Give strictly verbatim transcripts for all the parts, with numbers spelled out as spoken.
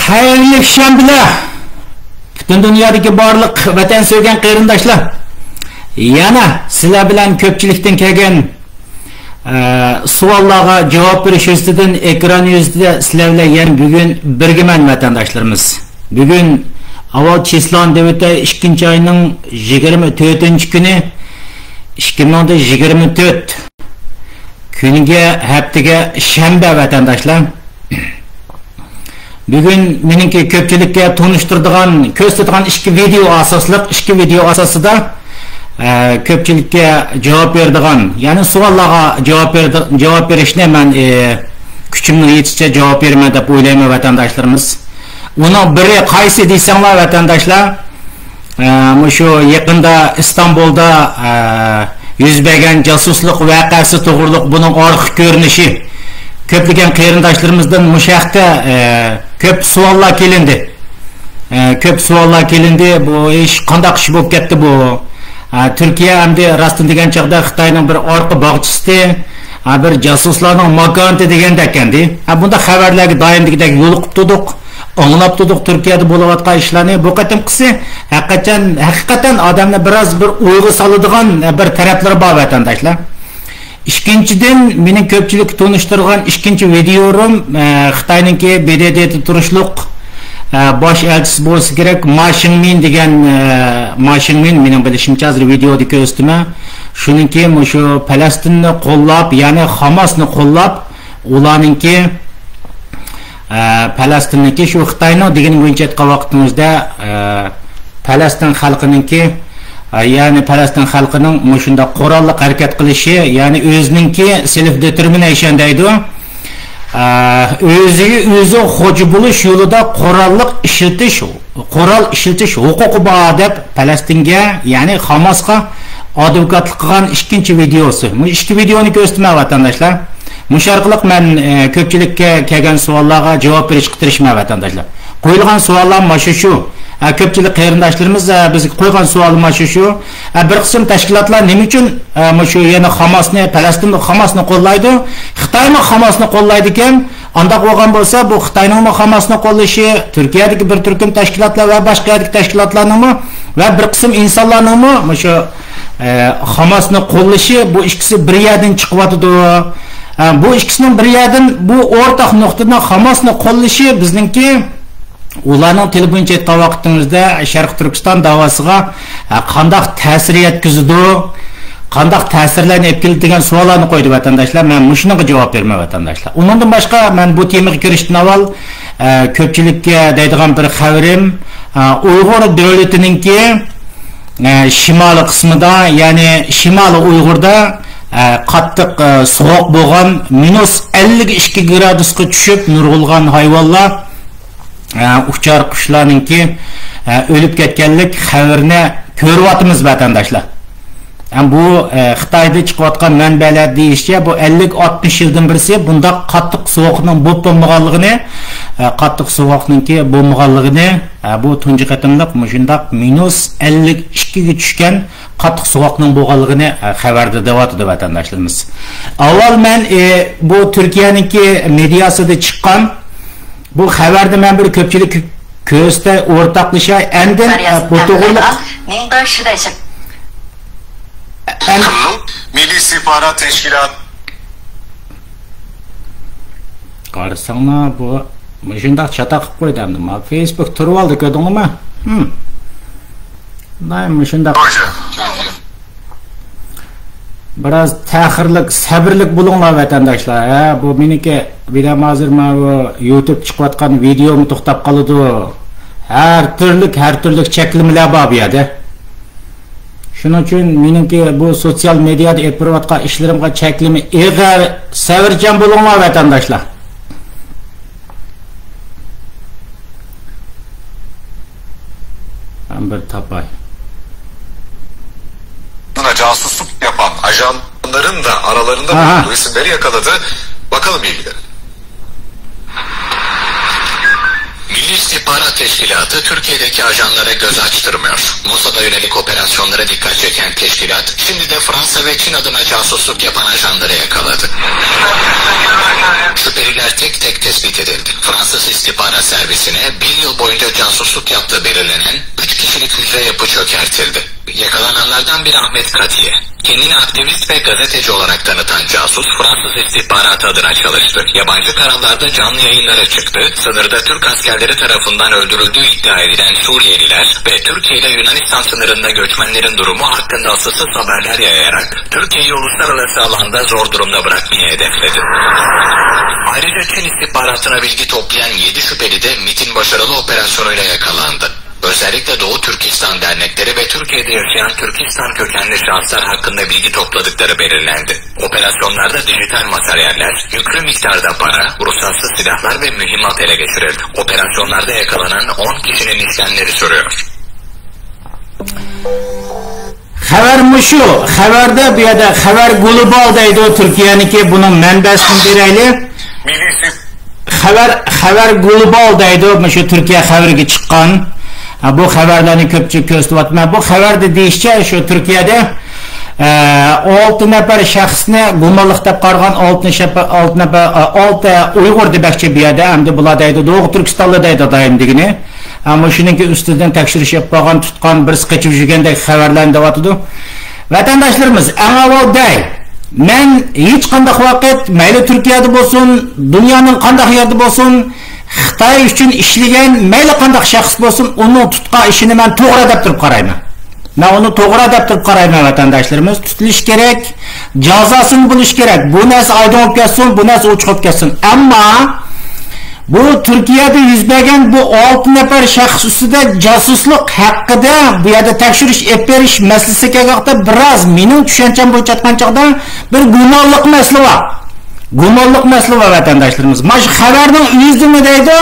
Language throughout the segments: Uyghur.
خەيرلىك شەنبىلەر! پۈتۈن دۇنيادىكى بارلىق ۋەتەن سۆيگەن قېرىنداشلار! يەنە سىلەر بىلەن كۆپچىلىكتىن كەلگەن، ئە، سوئاللارغا جاۋاب بېرىش يۈزىسىدىن ئېكران يۈزىدە سىلەر بىلەن يەنە بۈگۈن بىرگىمەن، ۋەتەنداشلىرىمىز. بۈگۈن ئاۋۋال چىسلانى دەۋېتەي، ئىككىنچى ئاينىڭ يىگىرمە تۆتىنچى كۈنى، ئىككى مىڭ يىگىرمە تۆت. كۈنگە، ھەپتىگە شەنبە، ۋەتەنداشلار. بۈگۈن مېنىڭكى كۆپچىلىككە تونۇشتۇرىدىغان، كۆرسىتىدىغان ئىككى ۋىدېئو ئاساسلىق، ئىككى ۋىدېئو ئاساسىدا، ئە، كۆپچىلىككە جاۋاب بېرىدىغان، يەنى سوئاللارغا جاۋاب بېرىدىغ-، جاۋاب بېرىشنى مەن، ئە، كۈچۈمنىڭ يېتىشىچە جاۋاب بېرىمەن دەپ ئويلايمەن، ۋەتەنداشلىرىمىز. ئۇنىڭ بىرى قايسى دېسەڭلار، ۋەتەنداشلار، ئە، مۇشۇ يېقىندا ئىستانبۇلدا، ئە، يۈز بەرگەن جاسۇسلۇق ۋەقەسى توغرۇلۇق بۇنىڭ ئارقا كۆرۈنۈشى. كۆپلىگەن قېرىنداشلىرىمىزدىن مۇشۇ ھەقتە، ئە، كۆپ سوئاللار كېلىندى. ئە، كۆپ سوئاللار كېلىندى. بۇ ئىش قانداق ئىش بولۇپ كەتتى بۇ؟ ئە، تۈركىيە ئەمدى راستىنى دېگەن چاغدا خىتاينىڭ بىر ئارقا باغچىسى، ئە، بىر جاسۇسلارنىڭ ماكانى دېگەندەك ئەمدى. ئە، بۇنداق خەۋەرلەرگە دائىم دېگۈدەك يولۇقۇپ تۇردۇق. ئاڭلاپ تۇردۇق تۈركىيەدە بولۇۋاتقان ئىشلارنى. بۇ قېتىمقىسى ھەقىقەتەن، ھەقىقەتەن ئادەمنى بىراز بىر ئويغا سالىدىغان بىر تەرەپلىرى بار، ۋەتەنداشلار. ئىككىنچىدىن، مېنىڭ كۆپچىلىككە تونۇشتۇرغان ئىككىنچى ۋىدېيوم، ئە، خىتاينىڭكى ب د د تۇرۇشلۇق، ئە، باش ئەلچىسى بولسا كېرەك، ما شىڭمىن دېگەن، ئە، ما شىڭمىن، مېنىڭ بىلىشىمچە، ھازىر ۋىدېيودا كۆرسىتىمەن. شۇنىڭكى مۇشۇ پەلەستىننى قوللاپ، يەنى خاماسنى قوللاپ، ئۇلارنىڭكى، ئە، پەلەستىننىڭكى شۇ خىتاينىڭ دېگىنى بويىچە ئېيتقان ۋاقتىمىزدا، ئە، پەلەستىن خەلقىنىڭكى، ئە، يەنى پەلەستىن خەلقىنىڭ مۇشۇنداق قوراللىق ھەرىكەت قىلىشى، يەنى ئۆزىنىڭكى سېلف دېتېرمىنەيشن دەيدۇ. ئە، ئۆزىگە ئۆزى خوجا بولۇش يولىدا قوراللىق ئىشلىتىش، قورال ئىشلىتىش ھوقۇقى بار دەپ پەلەستىنگە، يەنى خاماسقا ئادۋوكاتلىق قىلغان ئىككىنچى ۋىدېوسى. بۇ ئىككى ۋىدېونى كۆرسىتىمەن، ۋەتەنداشلار. مۇشۇ ئارقىلىق مەن، ئە، كۆپچىلىككە كەلگەن سوئاللارغا جاۋاب بېرىشكە تىرىشىمەن، ۋەتەنداشلار. قويۇلغان سوئاللار مانا شۇ. ئە، كۆپچىلىك قېرىنداشلىرىمىز، ئە، بىزگە قويغان سوئالى مانا شۇ. ئە، بىر قىسىم تەشكىلاتلار نېمە ئۈچۈن، ئە، مۇشۇ يەنە خاماسنى، پەلەستىنمۇ خاماسنى قوللايدۇ، خىتايمۇ خاماسنى قوللايدىكەن؟ ئانداق بولغان بولسا، بۇ خىتاينىڭمۇ خاماسنى قوللىشى، تۈركىيەدىكى بىر تۈركۈم تەشكىلاتلار ۋە باشقا يەردىكى تەشكىلاتلارنىڭمۇ ۋە بىر قىسىم ئىنسانلارنىڭمۇ مۇشۇ، ئە، خاماسنى قوللىشى، بۇ ئىككىسى بىر يەردىن چىقىۋاتىدۇ. ئە، بۇ ئىككىسىنىڭ بىر يەردىن، بۇ ئورتاق نۇقتىدا خاماسنى قوللىشى بىزنىڭكى ئۇلارنىڭ تىلى بويىچە ئېيتقان ۋاقتىمىزدا شەرقىي تۈركىستان داۋاسىغا، ئە، قانداق تەسىر يەتكۈزىدۇ، قانداق تەسىرلەرنى ئېلىپ كېلىدۇ دېگەن سوئاللارنى قويدى، ۋەتەنداشلار. مەن مۇشۇنىڭغا جاۋاب بېرىمەن، ۋەتەنداشلار. ئۇنىڭدىن باشقا، مەن بۇ تېمىغا كىرىشتىن ئاۋۋال، ئە، كۆپچىلىككە دەيدىغان بىر خەۋىرىم، ئە، ئۇيغۇر دۆلىتىنىڭكى، ئە، شىمالىي قىسمىدا، يەنى شىمالىي ئۇيغۇردا، ئە، قاتتىق، ئە، سوغۇق بولغان، مىنۇس ئەللىك ئىككى گرادۇسقا چۈشۈپ، نۇرغۇنلىغان ھايۋانلار، ئە، ئۇچار قۇشلارنىڭكى، ئە، ئۆلۈپ كەتكەنلىك خەۋىرىنى كۆرۈۋاتىمىز، ۋەتەنداشلار. ھەم بۇ، ئە، خىتايدا چىقىۋاتقان مەنبەلەر دېيىشىچە، بۇ ئەللىك ئاتمىش يىلدىن بىرسى بۇنداق قاتتىق سوغۇقنىڭ بولۇپ بولمىغانلىقىنى، ئە، قاتتىق سوغۇقنىڭكى بولمىغانلىقىنى، ئە، بۇ تۇنجى قېتىملىق مۇشۇنداق مىنۇس ئەللىك ئىككىگە چۈشكەن قاتتىق سوغۇقنىڭ بولغانلىقىنى، ئە، خەۋەردە دەۋاتىدۇ ۋەتەنداشلىرىمىز. ئاۋۋال مەن، ئە، بۇ تۈركىيەنىڭكى مېدىياسىدا چىققان بۇ خەۋەردە مەن بىر كۆپچىلىككە كۆرسىتە، ئورتاقلىشاي. ئەندىن، ئە، بۇ توغرىلىق ئەن- مىللىي ئىستىخبارات تەشكىلاتى. قارىساڭلار، بۇ مۇشۇنداق چاتاق قىلىپ قويدى ئەمدى. ما فېيسبۇك تۇرۇۋالدى، كۆردۈڭلارمۇ؟ ھىم. مانا مۇشۇنداق. بىراز تەخىرلىك، سەۋرلىك بولۇڭلار، ۋەتەنداشلار. ھە، بۇ مېنىڭكى، بىلەم ھازىر مانا بۇ يۇتۇب چىقىۋاتقان ۋىدېيومۇ توختاپ قالىدۇ. ھەر تۈرلۈك، ھەر تۈرلۈك چەكلىمىلەر بار بۇ يەردە. شۇنىڭ ئۈچۈن مېنىڭكى بۇ سوتسىيال مېدىيادا ئېلىپ بېرىۋاتقان ئىشلىرىمغا چەكلىمە ئېغىر، سەۋرچان بولۇڭلار، ۋەتەنداشلار. Ben bir tapay. Buna casusluk yapan ajanların da aralarında bulunduğu isimleri yakaladı. Bakalım bilgileri. Milli İstihbarat Teşkilatı Türkiye'deki ajanlara göz açtırmıyor. Mossad'a yönelik operasyonlara dikkat çeken teşkilat şimdi de Fransa ve Çin adına casusluk yapan ajanları yakaladı. Şüpheliler tek tek tespit edildi. Fransız istihbarat servisine bir yıl boyunca casusluk yaptığı belirlenen üç kişilik hücre yapı çökertildi. Yakalananlardan biri Ahmet Katiye. Kendini aktivist ve gazeteci olarak tanıtan casus Fransız istihbaratı adına çalıştı. Yabancı kanallarda canlı yayınlara çıktı. Sınırda Türk askerleri tarafından öldürüldüğü iddia edilen Suriyeliler ve Türkiye ile Yunanistan sınırında göçmenlerin durumu hakkında asılsız haberler yayarak Türkiye'yi uluslararası alanda zor durumda bırakmayı hedefledi. Ayrıca Çin istihbaratına bilgi toplayan yedi şüpheli de mitin başarılı operasyonuyla yakalandı. Özellikle Doğu Türkistan dernekleri ve Türkiye'de yaşayan Türkistan kökenli şahıslar hakkında bilgi topladıkları belirlendi. Operasyonlarda dijital materyaller, yüklü miktarda para, ruhsatsız silahlar ve mühimmat ele geçirildi. Operasyonlarda yakalanan on kişinin işlemleri sürüyor. خەۋەر مۇشۇ. خەۋەردە بۇ يەردە خەۋەر گلوبال دەيدۇ، تۈركىيەنىڭكى، بۇنىڭ مەنبەسىنى بېرەيلى. خەۋەر، خەۋەر گلوبال دەيدۇ، مۇشۇ تۈركىيە خەۋىرىگە چىققان. ھە، بۇ خەۋەرلەرنى كۆپچىلىك كۆرسىتىۋاتىمەن. بۇ خەۋەردە دېيىشىچە، شۇ تۈركىيەدە، ئە، ئالتە نەپەر شەخسنى گۇمانلىق دەپ قارىغان، ئالتە نەپەر، ئالتە نەپەر، ئە، ئالتە ئۇيغۇر دېمەكچى بۇ يەردە. ئەمدى بۇلار دەيدۇ، دوغۇ تۈركىستانلىق دەيدۇ دائىم دېگىنى. ئەمما شۇنىڭكى ئۈستىدىن تەكشۈرۈش ئېلىپ بارغان، تۇتقان، بىرسى قېچىپ يۈرگەندەك خەۋەرلەرنى دەۋاتىدۇ. ۋەتەنداشلىرىمىز، ئەڭ ئاۋۋال دەي، مەن ھېچقانداق ۋاقىت، مەيلى تۈركىيەدە بولسۇن، دۇنيانىڭ قانداق يېرىدە بولسۇن، خىتاي ئۈچۈن ئىشلىگەن مەيلى قانداق شەخس بولسۇن، ئۇنىڭ تۇتقان ئىشىنى مەن توغرا دەپ تۇرۇپ قارايمەن. مەن ئۇنى توغرا دەپ تۇرۇپ قارايمەن، ۋەتەنداشلىرىمىز. تۇتۇلۇشى كېرەك، جازاسىمۇ بولۇشى كېرەك. بۇ نەرسە ئايدىڭ بولۇپ كەتسۇن، بۇ نەرسە ئوچۇق بولۇپ كەتسۇن. ئەمما بۇ تۈركىيەدە يۈز بەرگەن بۇ ئالتە نەپەر شەخس ئۈستىدە جاسۇسلۇق ھەققىدە بۇ يەردە تەكشۈرۈش ئېلىپ بېرىش مەسىلىسىگە كەلگەن ۋاقىتتا، بىراز مېنىڭ چۈشەنچەم بويىچە ئېيتقان چاغدا بىر گۇمانلىق مەسىلە بار. گۇمانلىق مەسىلە بار، ۋەتەنداشلىرىمىز. مانا شۇ خەۋەرنىڭ ئۆزىمۇ دەيدۇ،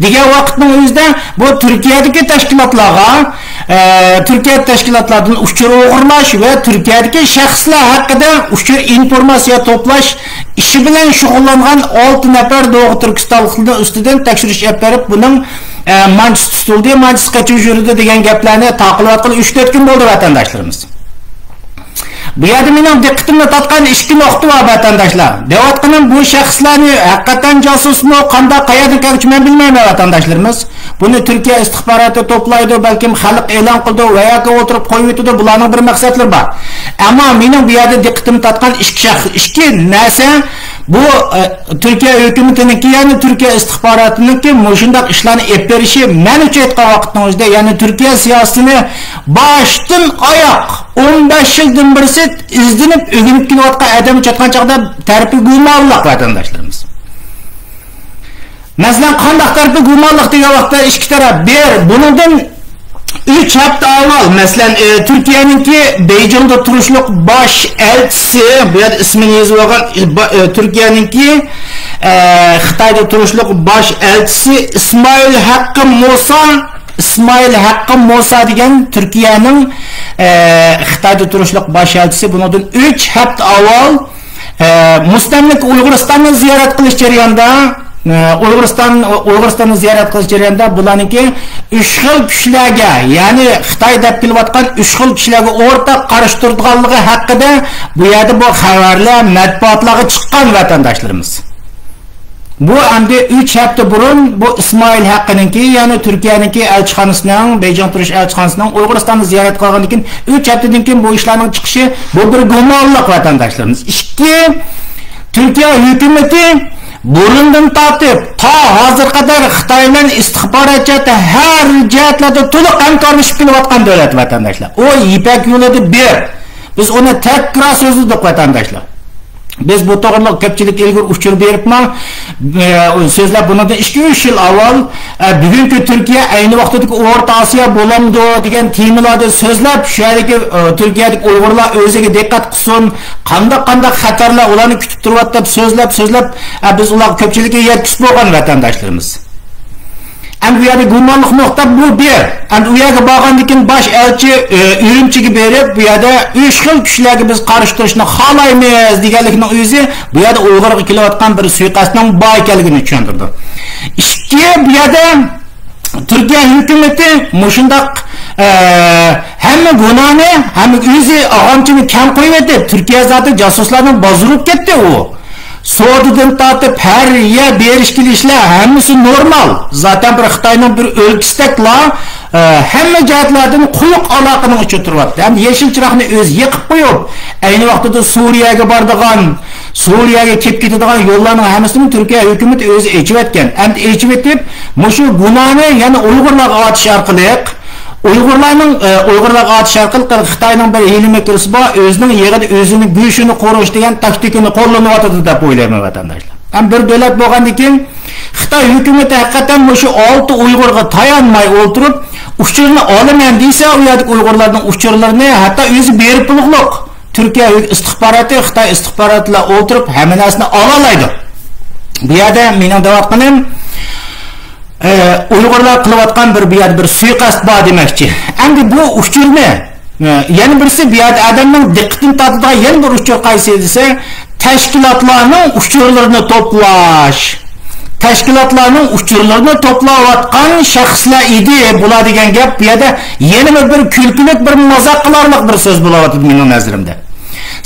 دېگەن ۋاقىتنىڭ ئۆزىدە بۇ تۈركىيەدىكى تەشكىلاتلارغا، ئە، تۈركىيە تەشكىلاتلاردىن ئۇچۇر ئوغرىلاش ۋە تۈركىيەدىكى شەخسلەر ھەققىدە ئۇچۇر، ئىنفورماتسىيە توپلاش ئىشى بىلەن شۇغۇللانغان ئالتە نەپەر دوغۇ تۈركىستانلىقلىرىنىڭ ئۈستىدىن تەكشۈرۈش ئېلىپ بېرىپ، بۇنىڭ، ئە، مانچىسى تۇتۇلدى، مانچىسى قېچىپ يۈرىدۇ دېگەن گەپلەرنى تاقىلىۋاتقىلى ئۈچ تۆت كۈن بولدى، ۋەتەنداشلىرىمىز. بۇ يەردە مېنىڭ دىققىتىمنى تارتقان ئىككى نۇقتا بار، ۋەتەنداشلار. دەۋاتقىنىم، بۇ شەخسلەرنى ھەقىقەتەن جاسۇسمۇ، قانداق، قەيەردىن كەلگۈچى مەن بىلمەيمەن، ۋەتەنداشلىرىمىز. بۇنى تۈركىيە ئىستىخباراتى توپلايدۇ، بەلكىم خەلق ئېلان قىلىدۇ ۋە ياكى ئولتۇرۇپ قويۇۋېتىدۇ، بۇلارنىڭ بىر مەقسەتلىرى بار. ئەمما مېنىڭ بۇ يەردە دىققىتىمنى تارتقان ئىككى شەخس، ئىككى نەرسە، بۇ، ئە، تۈركىيە ھۆكۈمىتىنىڭكى، يەنى تۈركىيە ئىستىخباراتىنىڭكى مۇشۇنداق ئىشلارنى ئېلىپ بېرىشى، مەن ئۈچۈن ئېيتقان ۋاقىتنىڭ ئۆزىدە، يەنى تۈركىيە سىياسىتىنى باشتىن ئاياق ئون بەش يىلدىن بېرىسى ئىزدىنىپ ئۆگىنىپ كېلىۋاتقان ئادەم ئۈچۈن ئېيتقان چاغدا تەرىپى گۇمانلىق، ۋەتەنداشلىرىمىز. مەسىلەن، قانداق تەرىپى گۇمانلىق دېگەن ۋاقىتتا ئىككى تەرەپ. بىر، بۇنىڭدىن ئۈچ ھەپتە ئاۋۋال، مەسىلەن، ئى، تۈركىيەنىڭكى بېيجىڭدا تۇرۇشلۇق باش ئەلچىسى، بۇ يەردە ئىسمىنى يېزىپ ئالغان، ئى، با-، ئى، تۈركىيەنىڭكى، ئە، خىتايدا تۇرۇشلۇق باش ئەلچىسى ئىسمائىل ھەققى مۇسا، ئىسمائىل ھەققى مۇسا دېگەن تۈركىيەنىڭ، ئە، خىتايدا تۇرۇشلۇق باش ئەلچىسى بۇنىڭدىن ئۈچ ھەپتە ئاۋۋال، ئە، مۇستەملىكە ئۇيغۇرىستاننى زىيارەت قىلىش جەريانىدا، ئۇيغۇرىستان، ئۇيغۇرىستاننى زىيارەت قىلىش جەريانىدا بۇلارنىڭكى ئۈچ خىل كۈچلەرگە، يەنى خىتاي دەپ كېلىۋاتقان ئۈچ خىل كۈچلەرگە ئورتاق قارشى تۇرىدىغانلىقى ھەققىدە بۇ يەردە بۇ خەۋەرلەر مەتبۇئاتلارغا چىققان، ۋەتەنداشلىرىمىز. بۇ ئەمدى ئۈچ ھەپتە بۇرۇن بۇ ئىسمائىل ھەققىنىڭكى، يەنى تۈركىيەنىڭكى ئەلچىخانىسىنىڭ، بېيجىڭ تۇرۇش ئەلچىخانىسىنىڭ ئۇيغۇرىستاننى زىيارەت قىلغاندىن كېيىن، ئۈچ ھەپتىدىن كېيىن بۇ ئىشلارنىڭ چىقىشى، بۇ بىر گۇمانلىق، ۋەتەنداشلىرىمىز. ئىككى، تۈركىيە ھۆكۈمىتى بۇرۇندىن تارتىپ تا ھازىرغا قەدەر خىتاي بىلەن ئىستىخبارات جەھەتتە ھەر جەھەتلەردە تولۇق ھەمكارلىشىپ كېلىۋاتقان دۆلەت، ۋەتەنداشلار. ئۇ يىپەك يولىدا بىر. بىز ئۇنى تەكرار سۆزلىدۇق، ۋەتەنداشلار. بىز بۇ توغرىلىق كۆپچىلىككە ئىلگىرى ئۇچۇر بېرىپمۇ، ئە، سۆزلەپ، بۇنىڭدىن ئىككى، ئۈچ يىل ئاۋۋال، ئە، بۈگۈنكى تۈركىيە ئەينى ۋاقتىدىكى ئورتا ئاسىيا بولامدۇ دېگەن تېمىلاردا سۆزلەپ، شۇ يەردىكى، ئە، تۈركىيەدىكى ئۇيغۇرلار ئۆزىگە دىققەت قىلسۇن، قانداق، قانداق خەتەرلەر ئۇلارنى كۈتۈپ تۇرۇۋاتىدۇ دەپ سۆزلەپ، سۆزلەپ، ئە، بىز ئۇلارغا كۆپچىلىككە يەتكۈزۈپ بولغان، ۋەتەنداشلىرىمىز. ئەمدى ئۇ يەردە گۇمانلىق نۇقتا بۇ بىر. ئەمدى ئۇ يەرگە بارغاندىن كېيىن باش ئەلچى، ئە، ئۈرۈمچىگە بېرىپ، بۇ يەردە ئۈچ خىل كۈچلەرگە بىز قارشى تۇرۇشنى خالايمىز دېگەنلىكنىڭ ئۆزى بۇ يەردە ئۇيغۇرغا كېلىۋاتقان بىر سۇيىقەستنىڭ بار ئىكەنلىكىنى چۈشەندۈرىدۇ. ئىككى، بۇ يەردە تۈركىيە ھۆكۈمىتى مۇشۇنداق، ئە، ھەممە گۇناھنى، ھەممە ئۆزى ئاغامچىنى كەم قويۇۋەتتى. تۈركىيە زادى جاسۇسلارنىڭ بازىرى بولۇپ كەتتى ئۇ. سودىدىن تارتىپ ھەر يەر بېرىش كېلىشلەر ھەممىسى نورمال. زاتەن بىر خىتاينىڭ بىر ئۆلكىسىدەكلا، ئە، ھەممە جەھەتلەردىن قويۇق ئالاقىنىڭ ئىچىدە تۇرۇۋاتىدۇ. ھەم يېشىل چىراغنى ئۆزى يېقىپ قويۇپ، ئەينى ۋاقتىدا سۇرىيەگە بارىدىغان، سۇرىيەگە كېلىپ كېتىدىغان يوللارنىڭ ھەممىسىنى تۈركىيە ھۆكۈمىتى ئۆزى ئېچىۋەتكەن. ئەمدى ئېچىۋېتىپ، مۇشۇ گۇناھنى يەنە ئۇيغۇرلارغا ئارتىش ئارقىلىق، ئۇيغۇرلارنىڭ، ئە، ئۇيغۇرلارغا ئارتىش ئارقىلىق خىتاينىڭ بىر ھىيلە-مىكرىسى بار، ئۆزىنىڭ يېغىدا ئۆزىنىڭ گۆشىنى قورۇش دېگەن تاكتىكىنى قوللىنىۋاتىدۇ دەپ ئويلايمەن، ۋەتەنداشلار. ھەم بىر دۆلەت بولغاندىن كېيىن، خىتاي ھۆكۈمىتى ھەقىقەتەن مۇشۇ ئالتە ئۇيغۇرغا تايانماي ئولتۇرۇپ، ئۇچۇرنى ئالىمەن دېسە، ئۇ يەردىكى ئۇيغۇرلارنىڭ ئۇچۇرلىرىنى ھەتتا ئۆزى بېرىپ بولۇقلۇق. تۈركىيە ھۆك-، ئىستىخباراتى، خىتاي ئىستىخباراتى بىلەن ئولتۇرۇپ ھەممە نەرسىنى ئالالايدۇ. بۇ يەردە مېنىڭ دەۋاتقىنىم، ئە، ئۇيغۇرلار قىلىۋاتقان بىر، بۇ يەردە بىر سۇيىقەست بار دېمەكچى. ئەمدى بۇ ئۇچۇرنى، ئە، يەنە بىرسى، بۇ يەردە ئادەمنىڭ دىققىتىنى تارتىدىغان يەنە بىر ئۇچۇر قايسى دېسە، تەشكىلاتلارنىڭ ئۇچۇرلىرىنى توپلاش. تەشكىلاتلارنىڭ ئۇچۇرلىرىنى توپلاۋاتقان شەخسلەر ئىدى بۇلار دېگەن گەپ بۇ يەردە يەنە بىر كۈلكىلىك، بىر مازاق قىلارلىق بىر سۆز بولۇۋاتىدۇ مېنىڭ نەزىرىمدە.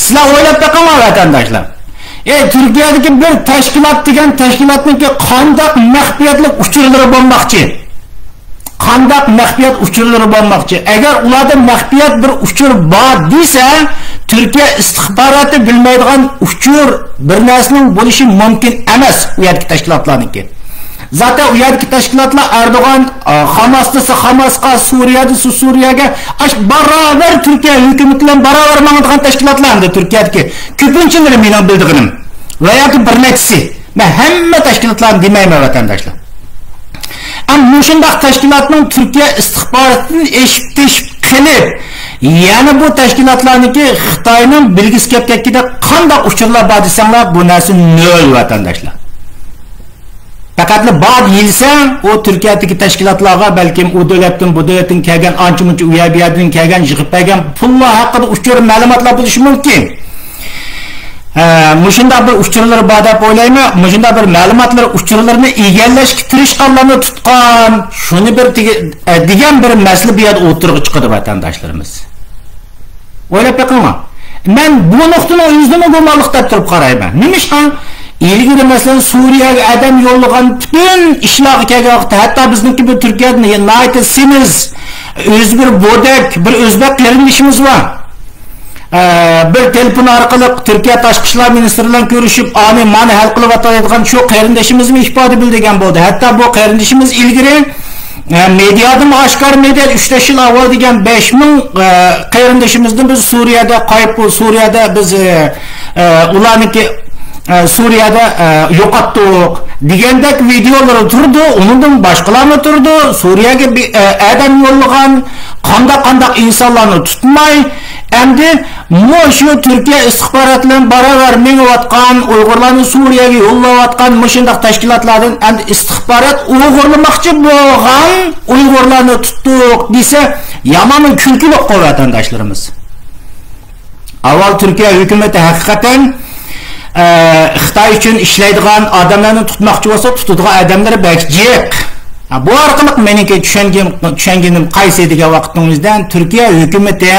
سىلەر ئويلاپ بېقىڭلار، ۋەتەنداشلار. ئە، تۈركىيەدىكى بىر تەشكىلات دېگەن تەشكىلاتنىڭكى قانداق مەخپىيەتلىك ئۇچۇرلىرى بولماقچى؟ قانداق مەخپىيەت ئۇچۇرلىرى بولماقچى؟ ئەگەر ئۇلاردا مەخپىيەت بىر ئۇچۇر بار دېسە، تۈركىيە ئىستىخباراتى بىلمەيدىغان ئۇچۇر بىر نەرسىنىڭ بولۇشى مۇمكىن ئەمەس ئۇ يەردىكى تەشكىلاتلارنىڭكى. زاتەن ئۇ يەردىكى تەشكىلاتلار ئەردوغان، ئا، خاماس دېسە خاماسقا، سۇرىيە دېسە سۇرىيەگە، ئاش-، باراۋەر تۈركىيە ھۆكۈمىتى بىلەن باراۋەر ماڭىدىغان تەشكىلاتلار ئەمدى تۈركىيەدىكى كۆپىنچىلىرى مېنىڭ بىلىدىغىنىم ۋە ياكى بىر نەچچىسى. مەن ھەممە تەشكىلاتلارنى دېمەيمەن، ۋەتەنداشلار. ئەمما مۇشۇنداق تەشكىلاتنىڭ تۈركىيە ئىستىخباراتىدىن ئېشىپ تېشىپ قېلىپ، يەنە بۇ تەشكىلاتلارنىڭكى خىتاينىڭ بىلگۈسى كەپ كەتكىدەك قانداق ئۇچۇرلار بار دېسەڭلار، بۇ نەرسە نۆل، ۋەتەنداشلار. پەقەتلا بار دېيىلسە، ئۇ تۈركىيەدىكى تەشكىلاتلارغا بەلكىم ئۇ دۆلەتتىن، بۇ دۆلەتتىن كەلگەن ئانچە-مۇنچە ئۇ يەر بۇ يەردىن كەلگەن يىغىپ بەرگەن پۇللار ھەققىدە ئۇچۇر مەلۇماتلار بولۇشى مۇمكىن. ئە، مۇشۇنداق بىر ئۇچۇرلىرى بار دەپ ئويلايمەن. مۇشۇنداق بىر مەلۇماتلار ئۇچۇرلىرىنى ئىگىلەشكە تىرىشقانلارنى تۇتقان، شۇنى بىر تېگى-، ئە، دېگەن بىر مەسىلە بۇ يەردە ئوتتۇرىغا چىقىدۇ، ۋەتەنداشلىرىمىز. ئويلاپ بېقىڭلار. مەن بۇ نۇقتىنىڭ ئۆزىنىمۇ گۇمانلىق دەپ تۇرۇپ قارايمەن. نېمىشقا؟ ئىلگىرى، مەسىلەن، سۇرىيەگە ئادەم يوللىغان پۈتۈن ئىشلارغا كەلگەن ۋاقىتتا، ھەتتا بىزنىڭكى بىر تۈركىيەدە ناھايىتى سېمىز، ئۆزى بىر بودەك، بىر ئۆزبەك قېرىندىشىمىز بار. ئە، بىر تېلېفون ئارقىلىق تۈركىيە تاشقى ئىشلار مىنىستىرى بىلەن كۆرۈشۈپ، ئانى مانى ھەل قىلىۋاتىدىغان شۇ قېرىندىشىمىزمۇ ئىپادە بىلدۈرگەن بولدى. ھەتتا بۇ قېرىندىشىمىز ئىلگىرى، ئە، مېدىيادىمۇ ئاشكارا، مېدىيادا ئۈچ تۆت يىل ئاۋۋال دېگەن بەش مىڭ، ئە، قېرىندىشىمىزنى بىز سۇرىيەدە قايىپ، سۇرىيەدە بىز، ئە، ئە، ئۇلارنىڭكى، ئە، سۇرىيەدە، ئە، يوقاتتۇق دېگەندەك ۋىدېئولىرى تۇرىدۇ. ئۇنىڭدىن باشقىلارمۇ تۇرىدۇ. سۇرىيەگە بىر، ئە، ئادەم يوللىغان، قانداق قانداق ئىنسانلارنى تۇتماي، ئەمدى مۇشۇ تۈركىيە ئىستىخباراتى بىلەن باراۋەر مېڭىۋاتقان، ئۇيغۇرلارنى سۇرىيەگە يوللاۋاتقان مۇشۇنداق تەشكىلاتلاردىن ئەمدى ئىستىخبارات ئوغرىلىماقچى بولغان ئۇيغۇرلارنى تۇتتۇق دېسە، يامانمۇ كۈلكىلىكقۇ، ۋەتەنداشلىرىمىز. ئاۋۋال تۈركىيە ھۆكۈمىتى ھەقىقەتەن، ئە، خىتاي ئۈچۈن ئىشلەيدىغان ئادەملەرنى تۇتماقچى بولسا، تۇتىدىغان ئادەملىرى بەك جىق. ھە، بۇ ئارقىلىق مېنىڭكى چۈشەنگىنىم، چۈشەنگىنىم قايسى دېگەن ۋاقىتنىڭ ئۆزىدە تۈركىيە ھۆكۈمىتى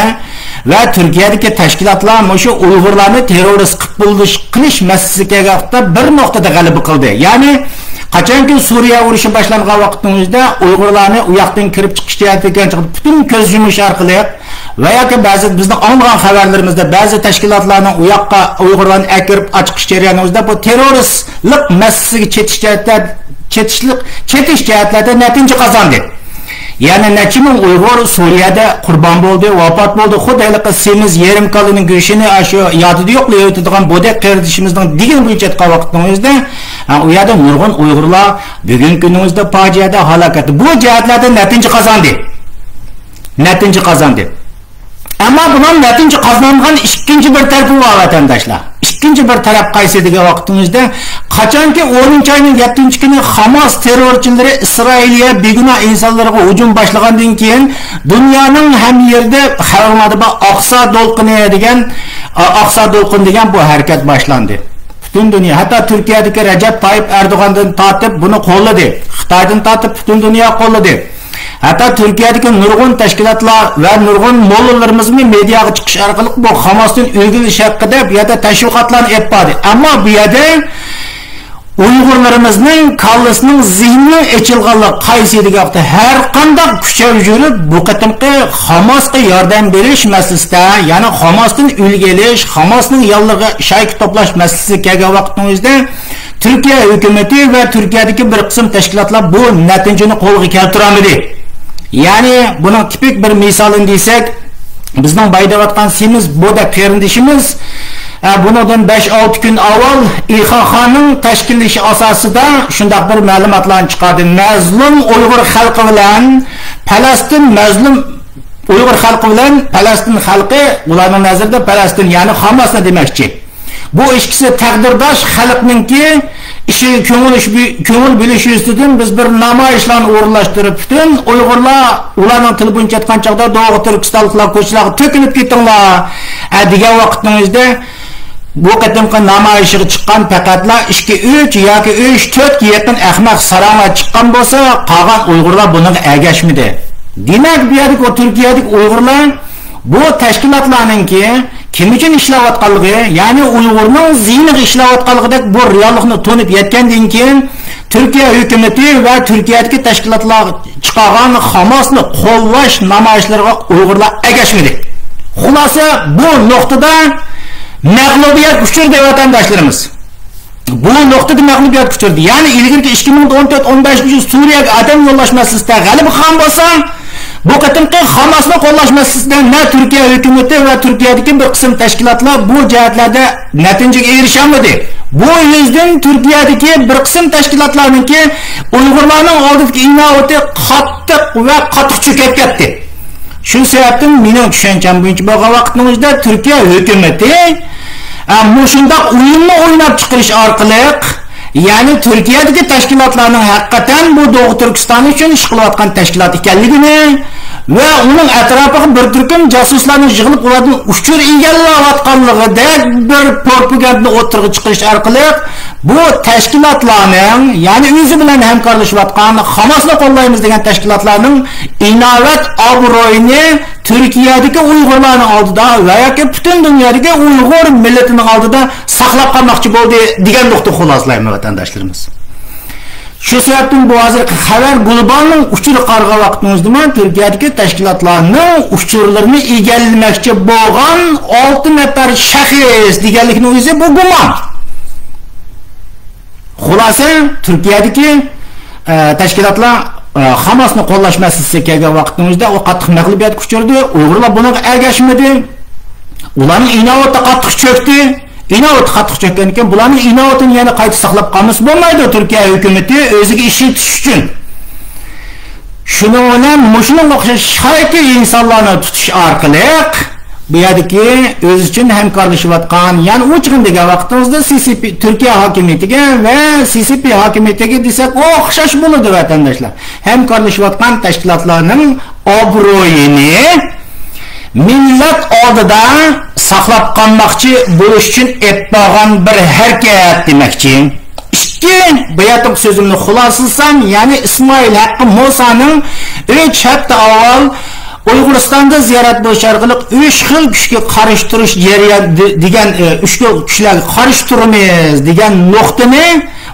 ۋە تۈركىيەدىكى تەشكىلاتلار مۇشۇ ئۇيغۇرلارنى تېررورىست قىلىپ بولۇش، قىلىش مەسىلىسىگە بىر نۇقتىدا غەلىبە قىلدى. يەنى، قاچانكى سۇرىيە ئۇرۇشى باشلانغان ۋاقىتنىڭ ئۆزىدە ئۇيغۇرلارنى ئۇ ياقتىن كىرىپ چىقىش جەھەتتىكى پۈتۈن كۆز يۇمۇش ئارقىلىق ۋە ياكى بەزى بىزنىڭ ئاڭلىغان خەۋەرلىرىمىزدە بەزى تەشكىلاتلارنىڭ ئۇ ياققا ئۇيغۇرلارنى ئەكىرىپ ئاچىقىش جەريانىمىزدا بۇ تېررورىستلىق مەسىلىسىگە چېتىش جەھەتتە، چېتىشلىق، چېتىش جەھەتلەردە نەتىجە قازاندى. يەنە نەچچە مىڭ ئۇيغۇر سۇرىيەدە قۇربان بولدى، ۋاپات بولدى. خۇددى ھېلىقى سېمىز يېرىم كالىنىڭ گۆشىنى ئاشۇ يادىدا يوقلاۋېتىدىغان بودەك قېرىندىشىمىزنىڭ دېگىنى بويىچە ئېيتقان ۋاقىتنىڭ ئۆزىدە، ھە، ئۇ يەردە نۇرغۇن ئۇيغۇرلار بۈگۈنكى كۈنىمىزدە پاجىئەدە، ھالاكەتتە. بۇ جەھەتلەردە نەتىجە قازاندى. نەتىجە قازاندى. ئەمما بۇنىڭ نەتىجە قازانغان ئىككىنچى بىر تەرىپى بار، ۋەتەنداشلار. ئىككىنچى بىر تەرەپ قايسى دېگەن ۋاقتىمىزدا، قاچانكى ئونىنچى ئاينىڭ يەتتىنچى كۈنى خاماس تېررورچىلىرى ئىسرائىلىيە بىگۇناھ ئىنسانلارغا ھۇجۇم باشلىغاندىن كېيىن، دۇنيانىڭ ھەممە يېرىدە، خەۋىرىڭلاردا بار، ئاقسا دولقۇنى دېگەن، ئا، ئاقسا دولقۇن دېگەن بۇ ھەرىكەت باشلاندى. پۈتۈن دۇنيا، ھەتتا تۈركىيەدىكى رەجەپ تايىپ ئەردوغاندىن تارتىپ بۇنى قوللىدى. خىتايدىن تارتىپ پۈتۈن دۇنيا قوللىدى. ھەتتا تۈركىيەدىكى نۇرغۇن تەشكىلاتلار ۋە نۇرغۇن موللىلىرىمىزمۇ مېدىياغا چىقىش ئارقىلىق بۇ خاماستىن ئۆگىنىش ھەققىدە بۇ يەردە تەشۋىقاتلارنى ئېلىپ باردى. ئەمما بۇ يەردە ئۇيغۇرلىرىمىزنىڭ كاللىسىنىڭ، زېھنىنىڭ ئېچىلغانلىقى قايسى دېگەن ۋاقىتتا، ھەر قانداق كۈچەپ يۈرۈپ بۇ قېتىمقى خاماسقا ياردەم بېرىش مەسىلىسىدە، يەنى خاماستىن ئۈلگە ئېلىش، خاماسنىڭ ياللۇغىغا شايكا توپلاش مەسىلىسىگە كەلگەن ۋاقىتنىڭ ئۆزىدە، تۈركىيە ھۆكۈمىتى ۋە تۈركىيەدىكى بىر قىسىم تەشكىلاتلار بۇ نەتىجىنى قولغا كەلتۈرەلمىدى. يەنى بۇنىڭ تىپىك بىر مىسالىنى دېسەك، بىزنىڭ بايىدىۋاتقان سېمىز بودەك قېرىندىشىمىز، ئە، بۇنىڭدىن بەش-ئالتە كۈن ئاۋۋال ئىخاخانىڭ تەشكىللىشى ئاساسىدا شۇنداق بىر مەلۇماتلارنى چىقاردى. مەزلۇم ئۇيغۇر خەلقى بىلەن پەلەستىن، مەزلۇم ئۇيغۇر خەلقى بىلەن پەلەستىن خەلقى، ئۇلارنىڭ نەزىرىدە پەلەستىن، يەنى خاماسنى دېمەكچى. بۇ ئىككىسى تەقدىرداش خەلقنىڭكى ئىشىغا كۆڭۈل، كۆڭۈل بۆلۈش يۈزىسىدىن بىز بىر نامايىشلارنى ئورۇنلاشتۇرۇپ، پۈتۈن ئۇيغۇرلار ئۇلارنىڭ تىلى بويىچە ئېيتقان چاغدا دوغۇ تۈركىستانلىقلار كوچىلارغا تۆكۈلۈپ كېتىڭلار، ئە، دېگەن ۋاقىتنىڭ ئۆزىدە بۇ قېتىمقى نامايىشىغا چىققان پەقەتلا ئىككى، ئۈچ ياكى ئۈچ، تۆتكە يېقىن ئەخمەق ساراڭلار چىققان بولسا، قالغان ئۇيغۇرلار بۇنىڭغا ئەگەشمىدى. دېمەك، بۇ يەردىكى ئۇ تۈركىيەدىكى ئۇيغۇرلار بۇ تەشكىلاتلارنىڭكى كىم ئۈچۈن ئىشلەۋاتقانلىقى، يەنى ئۇيغۇرنىڭ زىيىنىغا ئىشلەۋاتقانلىقىدەك بۇ رېئاللىقنى تونۇپ يەتكەندىن كېيىن، تۈركىيە ھۆكۈمىتى ۋە تۈركىيەدىكى تەشكىلاتلار چىقارغان خاماسنى قوللاش نامايىشلىرىغا ئۇيغۇرلار ئەگەشمىدى. خۇلاسە، بۇ نۇقتىدا مەغلۇبىيەت ئۇچرىدى، ۋەتەنداشلىرىمىز. بۇ نۇقتىدا مەغلۇبىيەتكە ئۇچرىدى. يەنى ئىلگىرىكى ئىككى مىڭ ئون تۆت، ئون بەشىنچى يىل سۈرىيەگە ئادەم يوللاش مەسىلىسىدە غەلىبە قىلغان بولسا، بۇ قېتىمقى خاماسنى قوللاش مەسىلىسىدە نە تۈركىيە ھۆكۈمىتى ۋە تۈركىيەدىكى بىر قىسىم تەشكىلاتلار بۇ جەھەتلەردە نەتىجىگە ئېرىشەلمىدى. بۇ يۈزدىن تۈركىيەدىكى بىر قىسىم تەشكىلاتلارنىڭكى ئۇيغۇرلارنىڭ ئالدىدىكى ئىناۋىتى قاتتىق ۋە قاتتىق چۆكۈپ كەتتى. شۇ سەۋەبتىن مېنىڭ چۈشەنچەم بويىچە بولغان ۋاقىتنىڭ ئۆزىدە تۈركىيە ھۆكۈمىتى، ئە، مۇشۇنداق ئويۇننى ئويناپ چىقىرىش ئارقىلىق، يەنى تۈركىيەدىكى تەشكىلاتلارنىڭ ھەقىقەتەن بۇ دوغۇ تۈركىستان ئۈچۈن ئىش قىلىۋاتقان تەشكىلات ئىكەنلىكىنى ۋە ئۇنىڭ ئەتراپىغا بىر تۈركۈم جاسۇسلارنى يىغىپ، ئۇلاردىن ئۇچۇر ئىگىلەۋاتقانلىقىدەك بىر پروپاگاندىنى ئوتتۇرىغا چىقىرىش ئارقىلىق، بۇ تەشكىلاتلارنىڭ، يەنى ئۆزى بىلەن ھەمكارلىشىۋاتقان، خاماسنى قوللايمىز دېگەن تەشكىلاتلارنىڭ ئىناۋەت ئابرۇيىنى تۈركىيەدىكى ئۇيغۇرلارنىڭ ئالدىدا ۋە ياكى پۈتۈن دۇنيادىكى ئۇيغۇر مىللىتىنىڭ ئالدىدا ساقلاپ قالماقچى بولدى دېگەن نۇقتىنى خۇلاسىلايمەن، ۋەتەنداشلىرىمىز. شۇ سەۋەبتىن بۇ ھازىرقى خەۋەر گۇلوبالنىڭ ئۇچۇرىغا قارىغان ۋاقتىمىزدىمۇ تۈركىيەدىكى تەشكىلاتلارنىڭ ئۇچۇرلىرىنى ئىگىلىمەكچى بولغان ئالتە نەپەر شەخس دېگەنلىكنىڭ ئۆزى بۇ گۇمان. خۇلاسە، تۈركىيەدىكى، ئە، تەشكىلاتلار، ئە، خاماسنى قوللاش مەسىلىسىگە كەلگەن ۋاقىتنىڭ ئۆزىدە ئۇ قاتتىق مەغلۇبىيەتكە ئۇچرىدى. ئۇيغۇرلار بۇنىڭغا ئەگەشمىدى. ئۇلارنىڭ ئىناۋىتى قاتتىق چۆكتى. ئىناۋىتى قاتتىق چۆككەندىن كېيىن بۇلارنىڭ ئىناۋىتىنى يەنە قايتا ساقلاپ قالمىسا بولمايدۇ، تۈركىيە ھۆكۈمىتى ئۆزىگە ئىشلىتىش ئۈچۈن. شۇنىڭ بىلەن مۇشۇنىڭغا ئوخشاش شايكا ئىنسانلارنى تۇتۇش ئارقىلىق، بۇ يەردىكى ئۆزى ئۈچۈن ھەمكارلىشىۋاتقان، يەنى ئۇ چېغىنى دېگەن ۋاقتىڭىزدا سى سى پى، تۈركىيە ھاكىمىيىتىگە ۋە سى سى پى ھاكىمىيىتىگە دېسەك ئوخشاش بولىدۇ، ۋەتەنداشلار. ھەمكارلىشىۋاتقان تەشكىلاتلارنىڭ ئابرۇيىنى مىللەت ئالدىدا ساقلاپ قالماقچى بولۇش ئۈچۈن ئېلىپ بارغان بىر ھەرىكەت دېمەكچى. ئىككى، بۇ يەردىكى سۆزۈمنى خۇلاسىلىسام، يەنى ئىسمائىل ھەققى مۇسانىڭ ئۈچ ھەپتە ئاۋۋال ئۇيغۇرىستاندا زىيارەت بولۇش ئارقىلىق ئۈچ خىل كۈچكە قارشى تۇرۇش جەريان دېگەن، ئە، ئۈچ خىل كۈچلەرگە قارشى تۇرىمىز دېگەن نۇقتىنى،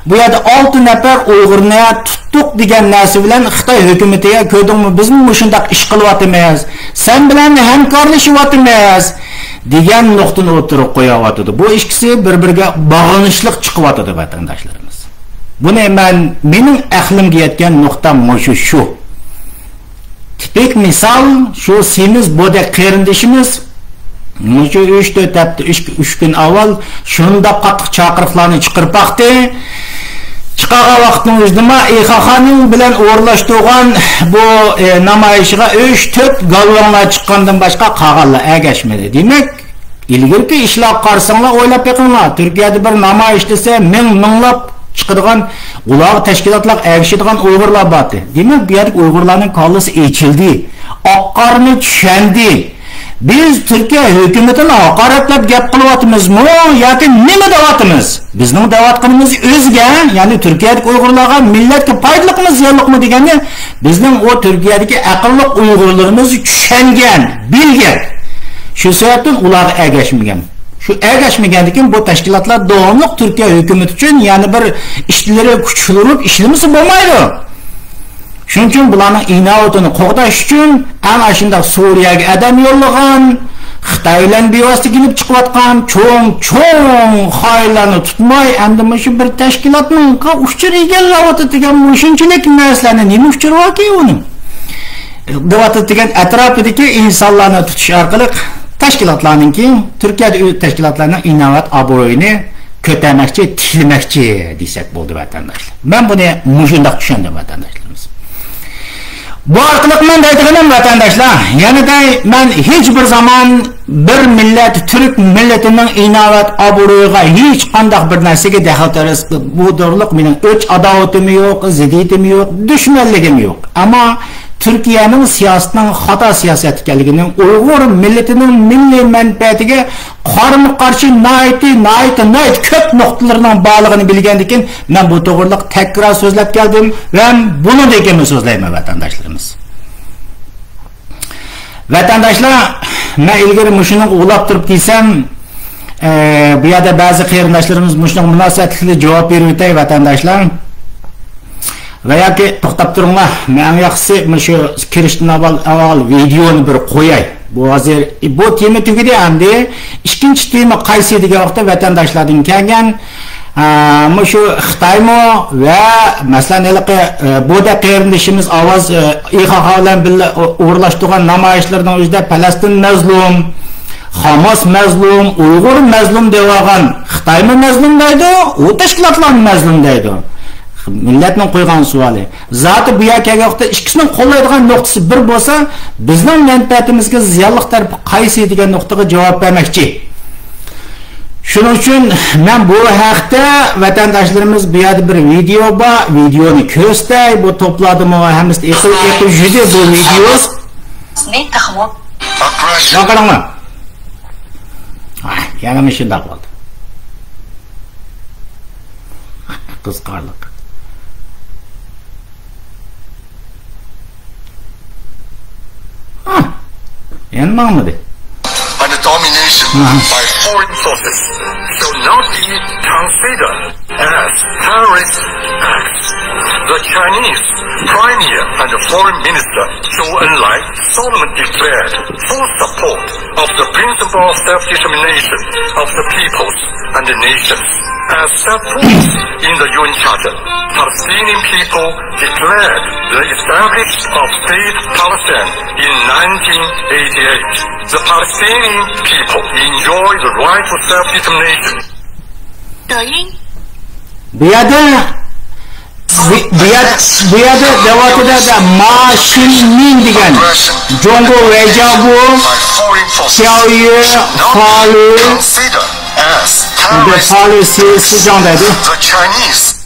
بۇ يەردە ئالتە نەپەر ئۇيغۇرنى تۇتتۇق دېگەن نەرسە بىلەن خىتاي ھۆكۈمىتىگە، كۆردۈڭمۇ، بىزمۇ مۇشۇنداق ئىش قىلىۋاتىمىز، سەن بىلەن ھەمكارلىشىۋاتىمىز دېگەن نۇقتىنى ئوتتۇرىغا قويۇۋاتىدۇ. بۇ ئىككىسى بىر-بىرىگە باغلىنىشلىق چىقىۋاتىدۇ، ۋەتەنداشلىرىمىز. بۇنى مەن، مېنىڭ ئەقلىمگە يەتكەن نۇقتا مۇشۇ، شۇ. تىپىك مىسال، شۇ سېمىز بودەك قېرىندىشىمىز مۇشۇ ئۈچ تۆت ھەپتە، ئۈچ، ئۈچ كۈن ئاۋۋال شۇنداق قاتتىق چاقىرىقلارنى چىقىرىپ باقتى. چىقارغان ۋاقىتنىڭ ئۆزىدىمۇ ئىخاخانىڭ بىلەن ئورۇنلاشتۇرغان بۇ، ئە، نامايىشىغا ئۈچ تۆت گالۋاڭلار چىققاندىن باشقا قالغانلار ئەگەشمىدى. دېمەك، ئىلگىرىكى ئىشلارغا قارىساڭلار، ئويلاپ بېقىڭلار، تۈركىيەدە بىر نامايىش دېسە، مىڭ، مىڭلاپ چىقىدىغان، ئۇلارغا تەشكىلاتلارغا ئەگىشىدىغان ئۇيغۇرلار بارتى. دېمەك، بۇ يەردىكى ئۇيغۇرلارنىڭ كاللىسى ئېچىلدى، ئاق-قارىنى چۈشەندى. بىز تۈركىيە ھۆكۈمىتىنى ھاقارەتلەپ گەپ قىلىۋاتىمىزمۇ ياكى نېمە دەۋاتىمىز؟ بىزنىڭ دەۋاتقىنىمىز ئۆزىگە، يەنى تۈركىيەدىكى ئۇيغۇرلارغا، مىللەتكە پايدىلىقمۇ، زىيانلىقمۇ دېگەننى بىزنىڭ ئۇ تۈركىيەدىكى ئەقىللىق ئۇيغۇرلىرىمىز چۈشەنگەن، بىلگەن. شۇ سەۋەبتىن ئۇلارغا ئەگەشمىگەن. شۇ ئەگەشمىگەندىكىن بۇ تەشكىلاتلار داۋاملىق تۈركىيە ھۆكۈمىتى ئۈچۈن يەنە بىر ئىشلىرى كۈچ سۇندۇرۇپ ئىشلىمىسە بولمايدۇ. شۇنىڭ ئۈچۈن بۇلارنىڭ ئىناۋىتىنى قوغداش ئۈچۈن ئەنە ئاشۇنداق سۈرىيەگە ئادەم يوللىغان، خىتاي بىلەن بىۋاسىتە كېلىپ چىقىۋاتقان چوڭ، چوڭ خائىنلارنى تۇتماي، ئەمدى مۇشۇ بىر تەشكىلاتنىڭ ئۇچۇر ئىگىلەۋاتىدىغان مۇشۇنچىلىك نەرسىلەرنى نېمە ئۇچۇرى باركى ئۇنىڭ؟ دەۋاتىدىغان ئەتراپىدىكى ئىنسانلارنى تۇتۇش ئارقىلىق تەشكىلاتلارنىڭكى، تۈركىيەدە تەشكىلاتلارنىڭ ئىناۋەت ئابرۇيىنى كۆتەرمەكچى، تىكلىمەكچى دېسەك بولدى، ۋەتەنداشلار. مەن بۇنى مۇشۇنداق چۈشەندىم، ۋەتەنداشلىرىمىز. بۇ ئارقىلىق مەن دەيدىغىنىم، ۋەتەنداشلار، يەنە دەي، مەن ھېچ بىر زامان بىر مىللەت، تۈرك مىللىتىنىڭ ئىناۋەت ئابرۇيىغا ھېچقانداق بىر نەرسىگە دەخلى تەرۇز، بۇ دورىلىق مېنىڭ ئۆچ ئاداۋىتىممۇ يوق، زىددىيىتىممۇ يوق، دۈشمەنلىكىممۇ يوق. ئەمما تۈركىيەنىڭ سىياسىتىنىڭ خاتا سىياسەت ئىكەنلىكىنىڭ، ئۇيغۇر مىللىتىنىڭ مىللىي مەنپەئەتىگە قارىمۇ قارشى ناھايىتى، ناھايىتى، ناھايىتى كۆپ نۇقتىلىرىنىڭ بارلىقىنى بىلگەندىكىن، مەن بۇ توغرىلىق تەكرار سۆزلەپ كەلدىم ۋە بۇنىڭدىن كېيىنمۇ سۆزلەيمەن، ۋەتەنداشلىرىمىز. ۋەتەنداشلار، مەن ئىلگىرى مۇشۇنىڭغا ئۇلاپ تۇرۇپ دېسەم، ئە، بۇ يەردە بەزى قېرىنداشلىرىمىز مۇشۇنىڭغا مۇناسىۋەتلىكلا جاۋاب بېرىۋېتەي، ۋەتەنداشلار. ۋە ياكى توختاپ تۇرۇڭلار، مەن ئەڭ ياخشىسى مۇشۇ كىرىشتىن ئاۋۋال، ئاۋۋال ۋىدېئونى بىر قوياي. بۇ ھازىر، بۇ تېما تۈگىدى ئەمدى. ئىككىنچى تېما قايسى دېگەن ۋاقىتتا ۋەتەنداشلاردىن كەلگەن، ئە، مۇشۇ خىتايمۇ ۋە مەسىلەن ھېلىقى، ئە، بودەك قېرىندىشىمىز ئاۋاز، ئە، ئىخاخا بىلەن بىللە ئو-، ئورۇنلاشتۇرغان نامايىشلىرىنىڭ ئۆزىدە پەلەستىن مەزلۇم، خاماس مەزلۇم، ئۇيغۇر مەزلۇم دەۋالغان، خىتايمۇ مەزلۇم دەيدۇ، ئۇ تەشكىلاتلارمۇ مەزلۇم دەيدۇ. مىللەتنىڭ قويغان سوئالى. زاتى بۇ يەرگە كەلگەن ۋاقىتتا ئىككىسىنىڭ قوللايدىغان نۇقتىسى بىر بولسا، بىزنىڭ مەنپەئەتىمىزگە زىيانلىق تەرىپى قايسى دېگەن نۇقتىغا جاۋاب بەرمەكچى. شۇنىڭ ئۈچۈن مەن بۇ ھەقتە ۋەتەنداشلىرىمىز بۇ يەردە بىر ۋىدېئو بار، ۋىدېئونى كۆرسىتەي، بۇ توپلاردىمۇ ھەممىسى ئېقىپ، ئېقىپ يۈردى بۇ ۋىدېئو. مانا قاراڭلار. ئاھ، يەنە مۇشۇنداق بولدى. قىزىقارلىق. ھا، يەنە ماڭمىدى. And domination by foreign forces shall not be considered as terrorist acts. The Chinese Premier and Foreign Minister Zhou Enlai solemnly declared full support of the principle of self-determination of the peoples and the nations as set forth in the U N Charter. Palestinian people declared the establishment of State Palestine in nineteen eighty-eight. The Palestinian people enjoy the right to self-determination. بۇ يەردە، بۇ، بۇ يەر-، بۇ يەردە دەۋاتىدۇ، ما شىن مىن دېگەن جۇڭگو ۋەيجياۋ، سياۋيۈ، فالۇ، فالۇ سى، سى جاڭ دەيدۇ.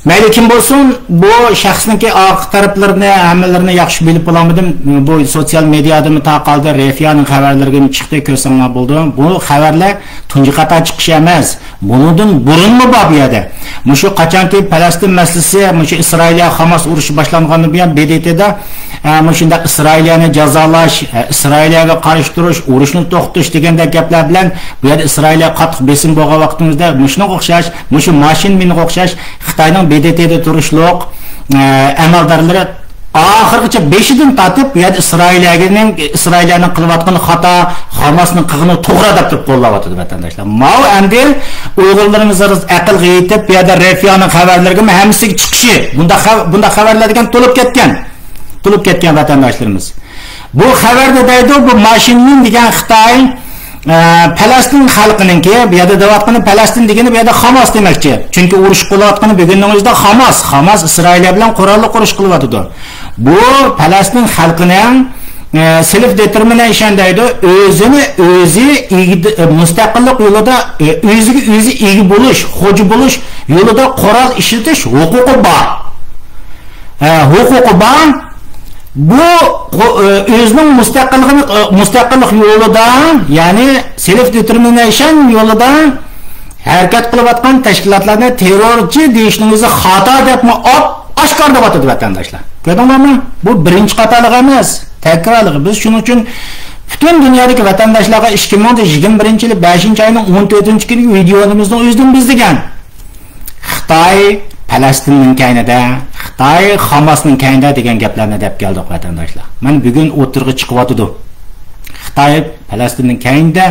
مەيلى كىم بولسۇن، بۇ شەخسنىڭكى ئارقا تەرەپلىرىنى، ھەممىلىرىنى ياخشى بىلىپ بولالمىدىم. بۇ سوتسىيال مېدىيادىمۇ تارقالدى، رەفىيانىڭ خەۋەرلىرىگىمۇ چىقتى، كۆرسەڭلار بولىدۇ. بۇ خەۋەرلەر تۇنجى قاتار چىقىش ئەمەس. بۇنىڭدىن بۇرۇنمۇ بار بۇ يەردە. مۇشۇ قاچانكى پەلەستىن مەسىلىسى، مۇشۇ ئىسرائىلىيە خاماس ئۇرۇشى باشلانغاندىن بۇيان ب د ت دا، ئە، مۇشۇنداق ئىسرائىلىيەنى جازالاش، ئە، ئىسرائىلىيەگە قارشى تۇرۇش، ئۇرۇشنى توختىتىش دېگەندەك گەپلەر بىلەن بۇ يەردە ئىسرائىلىيەگە قاتتىق بېسىم بولغان ۋاقتىمىزدا مۇشۇنىڭغا ئوخشاش، مۇشۇ ما شىن مىنغا ئوخشاش خىتاينىڭ ب د ت دا تۇرۇشلۇق، ئە، ئەمەلدارلىرى ئاخىرغىچە بېشىدىن تارتىپ، بۇ يەردە ئىسرائىلىيەنىڭ، ئىسرائىلىيەنىڭ قىلىۋاتقىنى خاتا، خاماسنىڭ قىلغىنى توغرا دەپ تۇرۇپ قوللاۋاتىدۇ، ۋەتەنداشلار. ماۋۇ ئەمدى ئۇيغۇرلىرىمىز ھازىر ئەقىلگە يېتىپ، بۇ يەردە رەفىيانىڭ خەۋەرلىرىگىمۇ ھەممىسىگە چىقىشى، بۇنداق خەۋ-، بۇنداق خەۋەرلەر دېگەن تولۇپ كەتكەن. تولۇپ كەتكەن ۋەتەنداشلىرىمىز. بۇ خەۋەردە دەيدۇ، بۇ ما شىن مىن دېگەن خىتاي، ئە، پەلەستىن خەلقىنىڭكى، بۇ يەردە دەۋاتقىنى پەلەستىن دېگىنى بۇ يەردە خاماس دېمەكچى. چۈنكى ئۇرۇش قىلىۋاتقىنى بۈگۈننىڭ ئۆزىدە خاماس. خاماس ئىسرائىلىيە بىلەن قوراللىق ئۇرۇش قىلىۋاتىدۇ. بۇ پەلەستىن خەلقىنىڭ، ئە، سېلف دېتېرمىنەيشن دەيدۇ، ئۆزىنى ئۆزى ئىگە-، ئە، مۇستەقىللىق يولىدا، ئە، ئۆزىگە ئۆزى ئىگە بولۇش، خوجا بولۇش يولىدا قورال ئىشلىتىش ھوقۇقى بار. ئە، ھوقۇقى بار. بۇ، ئۆ-، ئۆزىنىڭ مۇستەقىللىقىنى، ئۆ، مۇستەقىللىق يولىدا، يەنى سېلف دېتېرمىنەيشن يولىدا ھەرىكەت قىلىۋاتقان تەشكىلاتلارنى تېررورچى دېيىشنىڭ ئۆزى خاتا دەپمۇ ئاپ-ئاشكارا دەۋاتىدۇ، ۋەتەنداشلار. كۆردۈڭلارمۇ؟ بۇ بىرىنچى خاتالىق ئەمەس، تەكرارلىقى. بىز شۇنىڭ ئۈچۈن پۈتۈن دۇنيادىكى ۋەتەنداشلارغا ئىككى مىڭ يىگىرمە بىرىنچى يىلى بەشىنچى ئاينىڭ ئون تۆتىنچى كۈنى ۋىدېيونىمىزنىڭ ئۆزىدىن بىز دېگەن. خىتاي پەلەستىننىڭ كەينىدە، خىتاي خاماسنىڭ كەينىدە دېگەن گەپلەرنى دەپ كەلدۇق، ۋەتەنداشلار. مانا بۈگۈن ئوتتۇرىغا چىقىۋاتىدۇ. خىتاي پەلەستىننىڭ كەينىدە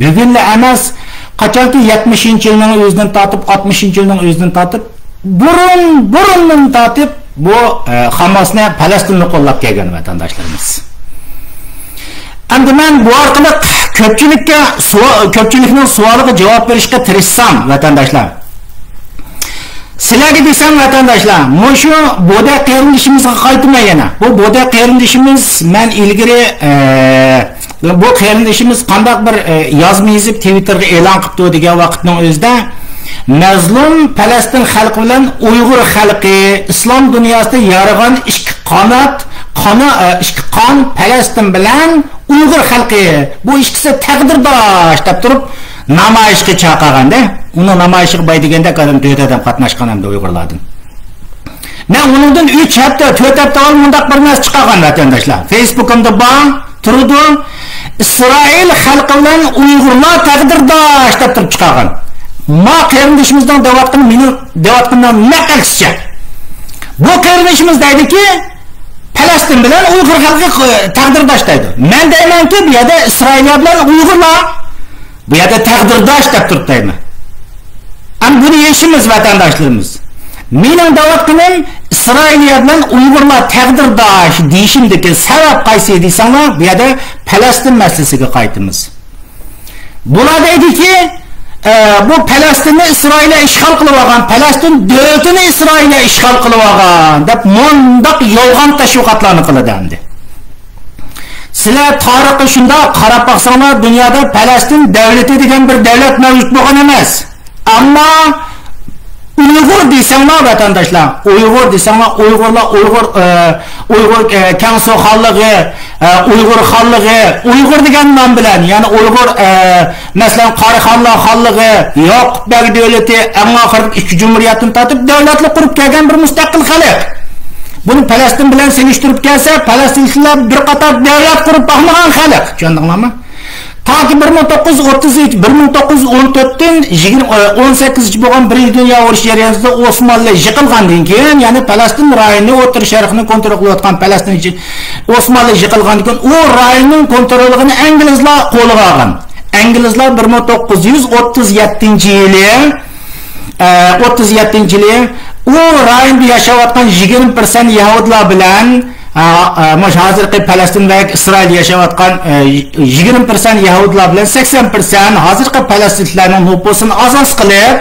بۈگۈنلا ئەمەس، قاچانكى يەتمىشىنچى يىلنىڭ ئۆزىدىن تارتىپ، ئاتمىشىنچى يىلنىڭ ئۆزىدىن تارتىپ، بۇرۇن، بۇرۇندىن تارتىپ بۇ، ئە، خاماسنى، پەلەستىننى قوللاپ كەلگەن، ۋەتەنداشلىرىمىز. ئەمدى مەن بۇ ئارقىلىق كۆپچىلىككە سوئا-، كۆپچىلىكنىڭ سوئالىغا جاۋاب بېرىشكە تىرىشسام، ۋەتەنداشلار، سىلەرگە دېسەم، ۋەتەنداشلار، مۇشۇ بودەي قېرىندىشىمىزغا قايتىمەن يەنە. بۇ بودەي قېرىندىشىمىز، مەن ئىلگىرى، ئە، بۇ قېرىندىشىمىز قانداق بىر، ئە، يازما يېزىپ، تىۋىتتېرغا ئېلان قىپتۇ دېگەن ۋاقىتنىڭ ئۆزىدە، مەزلۇم پەلەستىن خەلقى بىلەن ئۇيغۇر خەلقى ئىسلام دۇنياسىدا يارىغان ئىككى قانات، قانا-، ئە، ئىككى قان، پەلەستىن بىلەن ئۇيغۇر خەلقى، بۇ ئىككىسى تەقدىرداش دەپ تۇرۇپ نامايىشقا چاقىرغاندا، ئۇنىڭ نامايىشىغا باي دېگەندەك ئادەم، تۆت ئادەم قاتناشقان ئەمدى ئۇيغۇرلاردىن. مەن ئۇنىڭدىن ئۈچ ھەپتە، تۆت ھەپتە ئاۋۋال مۇنداق بىر نەرسە چىقارغان، ۋەتەنداشلار. فېيسبۇكۇمدا بار، تۇرىدۇ. ئىسرائىل خەلقى بىلەن ئۇيغۇرلار تەقدىرداش دەپ تۇرۇپ چىقارغان. ما قېرىندىشىمىزنىڭ دەۋاتقىنى، مېنىڭ دەۋاتقىنىمنىڭ نەق ئەكسىچە. بۇ قېرىندىشىمىز دەيدىكى، پەلەستىن بىلەن ئۇيغۇر خەلقى، ئە، تەقدىرداش دەيدۇ. مەن دەيمەنكى، بۇ يەردە ئىسرائىلىيە بىلەن ئۇيغۇرلار بۇ يەردە تەقدىرداش دەپ تۇرۇپ دەيمەن. ئەمما بۇنى يېشىمىز، ۋەتەنداشلىرىمىز. مېنىڭ دەۋاتقىنىم، ئىسرائىلىيە بىلەن ئۇيغۇرلار تەقدىرداش دېيىشىمدىكى سەۋەب قايسى دېسەڭلار، بۇ يەردە پەلەستىن مەسىلىسىگە قايتىمىز. بۇلار دەيدىكى، ئە، بۇ پەلەستىننى ئىسرائىلىيە ئىشغال قىلىۋالغان، پەلەستىن دۆلىتىنى ئىسرائىلىيە ئىشغال قىلىۋالغان دەپ مۇنداق يالغان تەشۋىقاتلارنى قىلىدۇ ئەمدى. سىلەر تارىخقا شۇنداق قاراپ باقساڭلار، دۇنيادا پەلەستىن دۆلىتى دېگەن بىر دۆلەت مەۋجۇت بولغان ئەمەس. ئەمما ئۇيغۇر دېسەڭلار، ۋەتەنداشلار، ئۇيغۇر دېسەڭلار، ئۇيغۇرلار، ئۇيغۇر، ئە، ئۇيغۇر، ئە، كەڭسۇ خانلىقى، ئە، ئۇيغۇر خانلىقى، ئۇيغۇر دېگەن نام بىلەن، يەنى ئۇيغۇر، ئە، مەسىلەن، قاراخانلار خانلىقى، ياقۇپ بەگ دۆلىتى، ئەڭ ئاخىرىدا ئىككى جۇمھۇرىيەتتىن تارتىپ دۆلەتلەر قۇرۇپ كەلگەن بىر مۇستەقىل خەلق. بۇنى پەلەستىن بىلەن سېلىشتۇرۇپ كەلسە، پەلەستىنلىكلەر بىر قاتار دۆلەت قۇرۇپ باقمىغان خەلق. چۈشەندىڭلارمۇ؟ تاكى بىر مىڭ توققۇز يۈز ئوتتۇز، بىر مىڭ توققۇز يۈز ئون تۆتتىن يىگىرمە، ئون سەككىزىنچى بولغان بىرىنچى دۇنيا ئۇرۇشى جەريانىدا ئوسمانلى يىقىلغاندىن كېيىن، يەنى پەلەستىن رايونىنى، ئوتتۇرا شەرقنى كونترول قىلىۋاتقان پەلەستىن، ئوسمانلى يىقىلغاندىن كېيىن ئۇ رايوننىڭ كونتروللۇقىنى ئىنگلىزلار قولىغا ئالغان. ئىنگلىزلار بىر مىڭ توققۇز يۈز ئوتتۇز يەتتىنچى يىلى، ئە، ئوتتۇز يەتتىنچى يىلى ئۇ رايوندا ياشاۋاتقان يىگىرمە پىرسەنت يەھۇدىيلار بىلەن، ئە، ئە، مۇشۇ ھازىرقى پەلەستىن ۋە ئىسرائىل ياشاۋاتقان، ئە، يىگىرمە پىرسەنت يەھۇدىيلار بىلەن سەكسەن پىرسەنت ھازىرقى پەلەستىنلىكلەرنىڭ نوپۇسىنى ئاساس قىلىپ،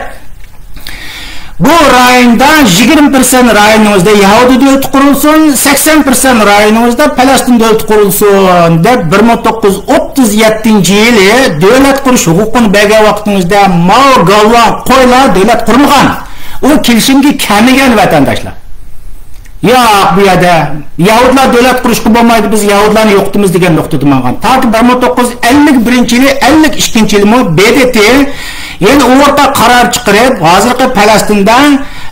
بۇ رايوندا يىگىرمە پىرسەنت رايونىڭىزدا يەھۇدىي دۆلىتى قۇرۇلسۇن، سەكسەن پىرسەنت رايونىڭىزدا پەلەستىن دۆلىتى قۇرۇلسۇن دەپ، بىر مىڭ توققۇز يۈز ئوتتۇز يەتتىنچى يىلى دۆلەت قۇرۇش ھوقۇقىنى بەرگەن ۋاقتىڭىزدا ماۋۇ گالۋان قويلار دۆلەت قۇرمىغان. ئۇ كېلىشىمگە كەلمىگەن، ۋەتەنداشلار. ياق، بۇ يەردە يەھۇدىيلار دۆلەت قۇرۇشقا بولمايدۇ، بىز يەھۇدىيلارنى يوقىتىمىز دېگەن نۇقتىدا ماڭغان. تاكى بىر مىڭ توققۇز يۈز ئەللىك بىرىنچى يىلى، ئەللىك ئىككىنچى يىلىمۇ ب د ت يەنە ئورتاق قارار چىقىرىپ، ھازىرقى پەلەستىندە،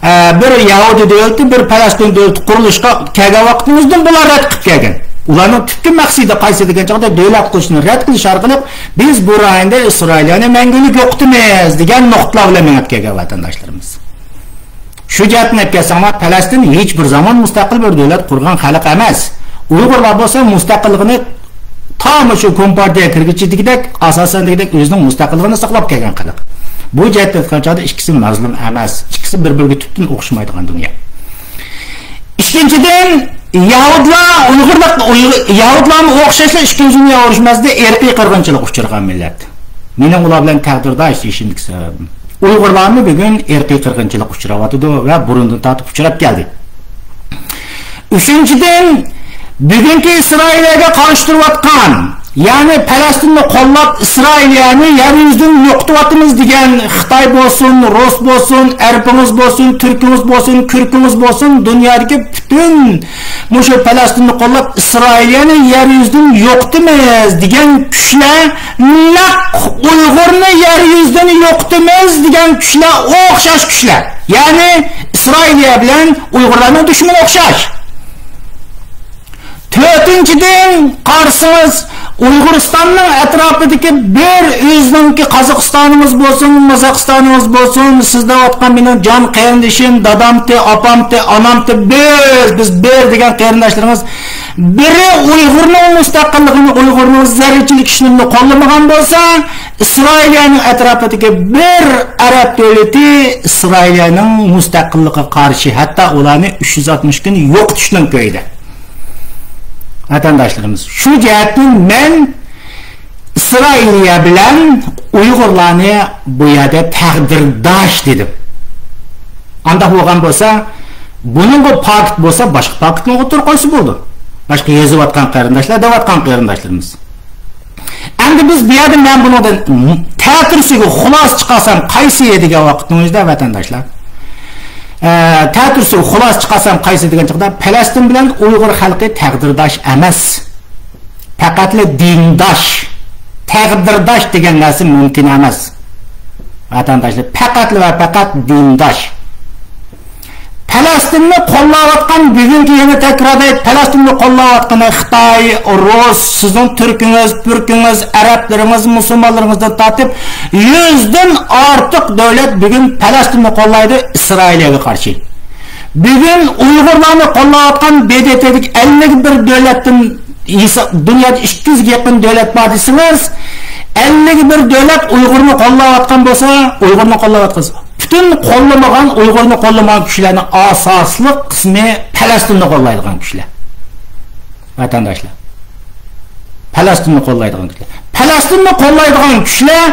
ئە، بىر يەھۇدىي دۆلىتى، بىر پەلەستىن دۆلىتى قۇرۇلۇشقا كەلگەن ۋاقتىمىزدىن بۇلار رەت قىلىپ كەلگەن. ئۇلارنىڭ تۈپكى مەقسىتى قايسى دېگەن چاغدا، دۆلەت قۇرۇشنى رەت قىلىش ئارقىلىق بىز بۇ رايوندا ئىسرائىلىيەنى مەڭگۈلۈك يوقىتىمىز دېگەن نۇقتىلار بىلەن مېڭىپ كەلگەن، ۋەتەنداشلىرىمىز. شۇ جەھەتتىن ئېلىپ كەلسەڭلار، پەلەستىن ھېچ بىر زامان مۇستەقىل بىر دۆلەت قۇرغان خەلق ئەمەس. ئۇيغۇرلار بولسا مۇستەقىللىقىنى تا مۇشۇ كومپارتىيە كىرگۈچىدىكىدەك، ئاساسەن دېگۈدەك ئۆزىنىڭ مۇستەقىللىقىنى ساقلاپ كەلگەن خەلق. بۇ جەھەتتىن ئېيتقان چاغدا ئىككىسى مەزلۇم ئەمەس. ئىككىسى بىر-بىرىگە تۈپتىن ئوخشىمايدىغان دۇنيا. ئىككىنچىدىن، يەھۇدىيلار ئۇيغۇرلار، ئۇيغۇر، يەھۇدىيلارمۇ ئوخشاشلا ئىككىنچى دۇنيا ئۇرۇشى مەزگىلىدە ئىرقىي قىرغىنچىلىققا ئۇچرىغان مىللەت. مېنىڭ ئۇلار بىلەن تەقدىرداش دېيىشىمدىكى سەۋەبىم، ئۇيغۇرلارمۇ بۈگۈن ئىرقىي قىرغىنچىلىققا ئۇچراۋاتىدۇ ۋە بۇرۇندىن تارتىپ ئۇچراپ كەلدى. ئۈچىنچىدىن، بۈگۈنكى ئىسرائىلىيەگە قارشى تۇرۇۋاتقان، يەنى پەلەستىننى قوللاپ، ئىسرائىلىيەنى يەر يۈزىدىن يوقىتىۋاتىمىز دېگەن خىتاي بولسۇن، رۇس بولسۇن، ئەرىپىڭىز بولسۇن، تۈركىڭىز بولسۇن، كۈركىڭىز بولسۇن، دۇنيادىكى پۈتۈن مۇشۇ پەلەستىننى قوللاپ، ئىسرائىلىيەنى يەر يۈزىدىن يوقىتىمىز دېگەن كۈچلەر نەق ئۇيغۇرنى يەر يۈزىدىن يوقىتىمىز دېگەن كۈچلەر ئوخشاش كۈچلەر. يەنى ئىسرائىلىيە بىلەن ئۇيغۇرلارنىڭ دۈشمىنى ئوخشاش. تۆتىنچىدىن، قارىسىڭىز، ئۇيغۇرىستاننىڭ ئەتراپىدىكى بىر ئۆزىنىڭكى قازاقىستانىڭىز بولسۇن، مازاقىستانىڭىز بولسۇن، سىز دەۋاتقان مېنىڭ جان قېرىندىشىم، دادامتى، ئاپامتى، ئانامتى، بىز، بىز بىر دېگەن قېرىنداشلىرىڭىز بىرى ئۇيغۇرنىڭ مۇستەقىللىقىنى، ئۇيغۇرنىڭ زەررىچىلىك ئىشلىرىنى قوللىمىغان بولسا، ئىسرائىلىيەنىڭ ئەتراپىدىكى بىر ئەرەب دۆلىتى ئىسرائىلىيەنىڭ مۇستەقىللىقىغا قارشى، ھەتتا ئۇلارنى ئۈچ يۈز ئاتمىش كۈن يوقىتىشنىڭ كۆيىدە. ۋەتەنداشلىرىمىز، شۇ جەھەتتىن مەن ئىسرائىلىيە بىلەن ئۇيغۇرلارنى بۇ يەردە تەقدىرداش دېدىم. ئانداق بولغان بولسا، بۇنىڭغا پاكىت بولسا، باشقا پاكىتنى ئوتتۇرىغا قويسا بولىدۇ. باشقا يېزىۋاتقان قېرىنداشلار، دەۋاتقان قېرىنداشلىرىمىز. ئەمدى بىز بۇ يەردە مەن بۇنىڭدىن تەتۈرىسىگە خۇلاسە چىقارسام قايسى دېگەن ۋاقىتنىڭ ئۆزىدە، ۋەتەنداشلار، ئە، تەتۈرىسىگە خۇلاسە چىقارسام قايسى دېگەن چاغدا، پەلەستىن بىلەن ئۇيغۇر خەلقى تەقدىرداش ئەمەس. پەقەتلا دىنداش. تەقدىرداش دېگەن نەرسە مۇمكىن ئەمەس. ۋەتەنداشلار، پەقەتلا ۋە پەقەت دىنداش. پەلەستىننى قوللاۋاتقان، بۈگۈنكى يەنە تەكرارلايمەن، پەلەستىننى قوللاۋاتقىنى خىتاي، رۇس، سىزنىڭ تۈركىڭىز، پۈركىڭىز، ئەرەبلىرىڭىز، مۇسۇلمانلىرىڭىزدىن تارتىپ يۈزدىن ئارتۇق دۆلەت بۈگۈن پەلەستىننى قوللايدۇ ئىسرائىلىيەگە قارشى. بۈگۈن ئۇيغۇرلارنى قوللاۋاتقان ب د ت دىكى ئەللىك بىر دۆلەتتىن ھېساب، دۇنيادا ئىككى يۈزگە يېقىن دۆلەت بار دېسىڭىز، ئەللىك بىر دۆلەت ئۇيغۇرنى قوللاۋاتقان بولسا، ئۇيغۇرنى قوللاۋاتقان، پۈتۈن قوللىمىغان، ئۇيغۇرنى قوللىمىغان كۈچلەرنىڭ ئاساسلىق قىسمى پەلەستىننى قوللايدىغان كۈچلەر. ۋەتەنداشلار، پەلەستىننى قوللايدىغان كۈچلەر. پەلەستىننى قوللايدىغان كۈچلەر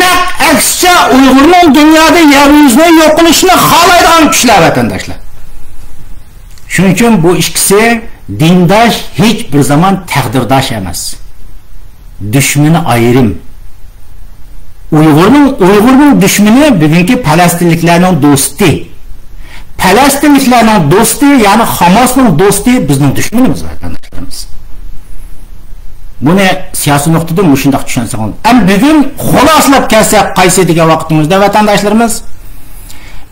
نەق ئەكسىچە ئۇيغۇرنىڭ دۇنيادا يەر يۈزىنى يوقىلىشىنى خالايدىغان كۈچلەر، ۋەتەنداشلار. شۇنىڭ ئۈچۈن بۇ ئىككىسى دىنداش، ھېچ بىر زامان تەقدىرداش ئەمەس. دۈشمىنى ئايرىم. ئۇيغۇرنىڭ، ئۇيغۇرنىڭ دۈشمىنى بۈگۈنكى پەلەستىنلىكلەرنىڭ دوستى. پەلەستىنلىكلەرنىڭ دوستى، يەنى خاماسنىڭ دوستى بىزنىڭ دۈشمىنىمىز، ۋەتەنداشلىرىمىز. بۇنى سىياسىي نۇقتىدىن مۇشۇنداق چۈشەنسەڭ بولىدۇ. ئەمما بۈگۈن خۇلاسىلاپ كەلسەك قايسى دېگەن ۋاقتىمىزدا، ۋەتەنداشلىرىمىز،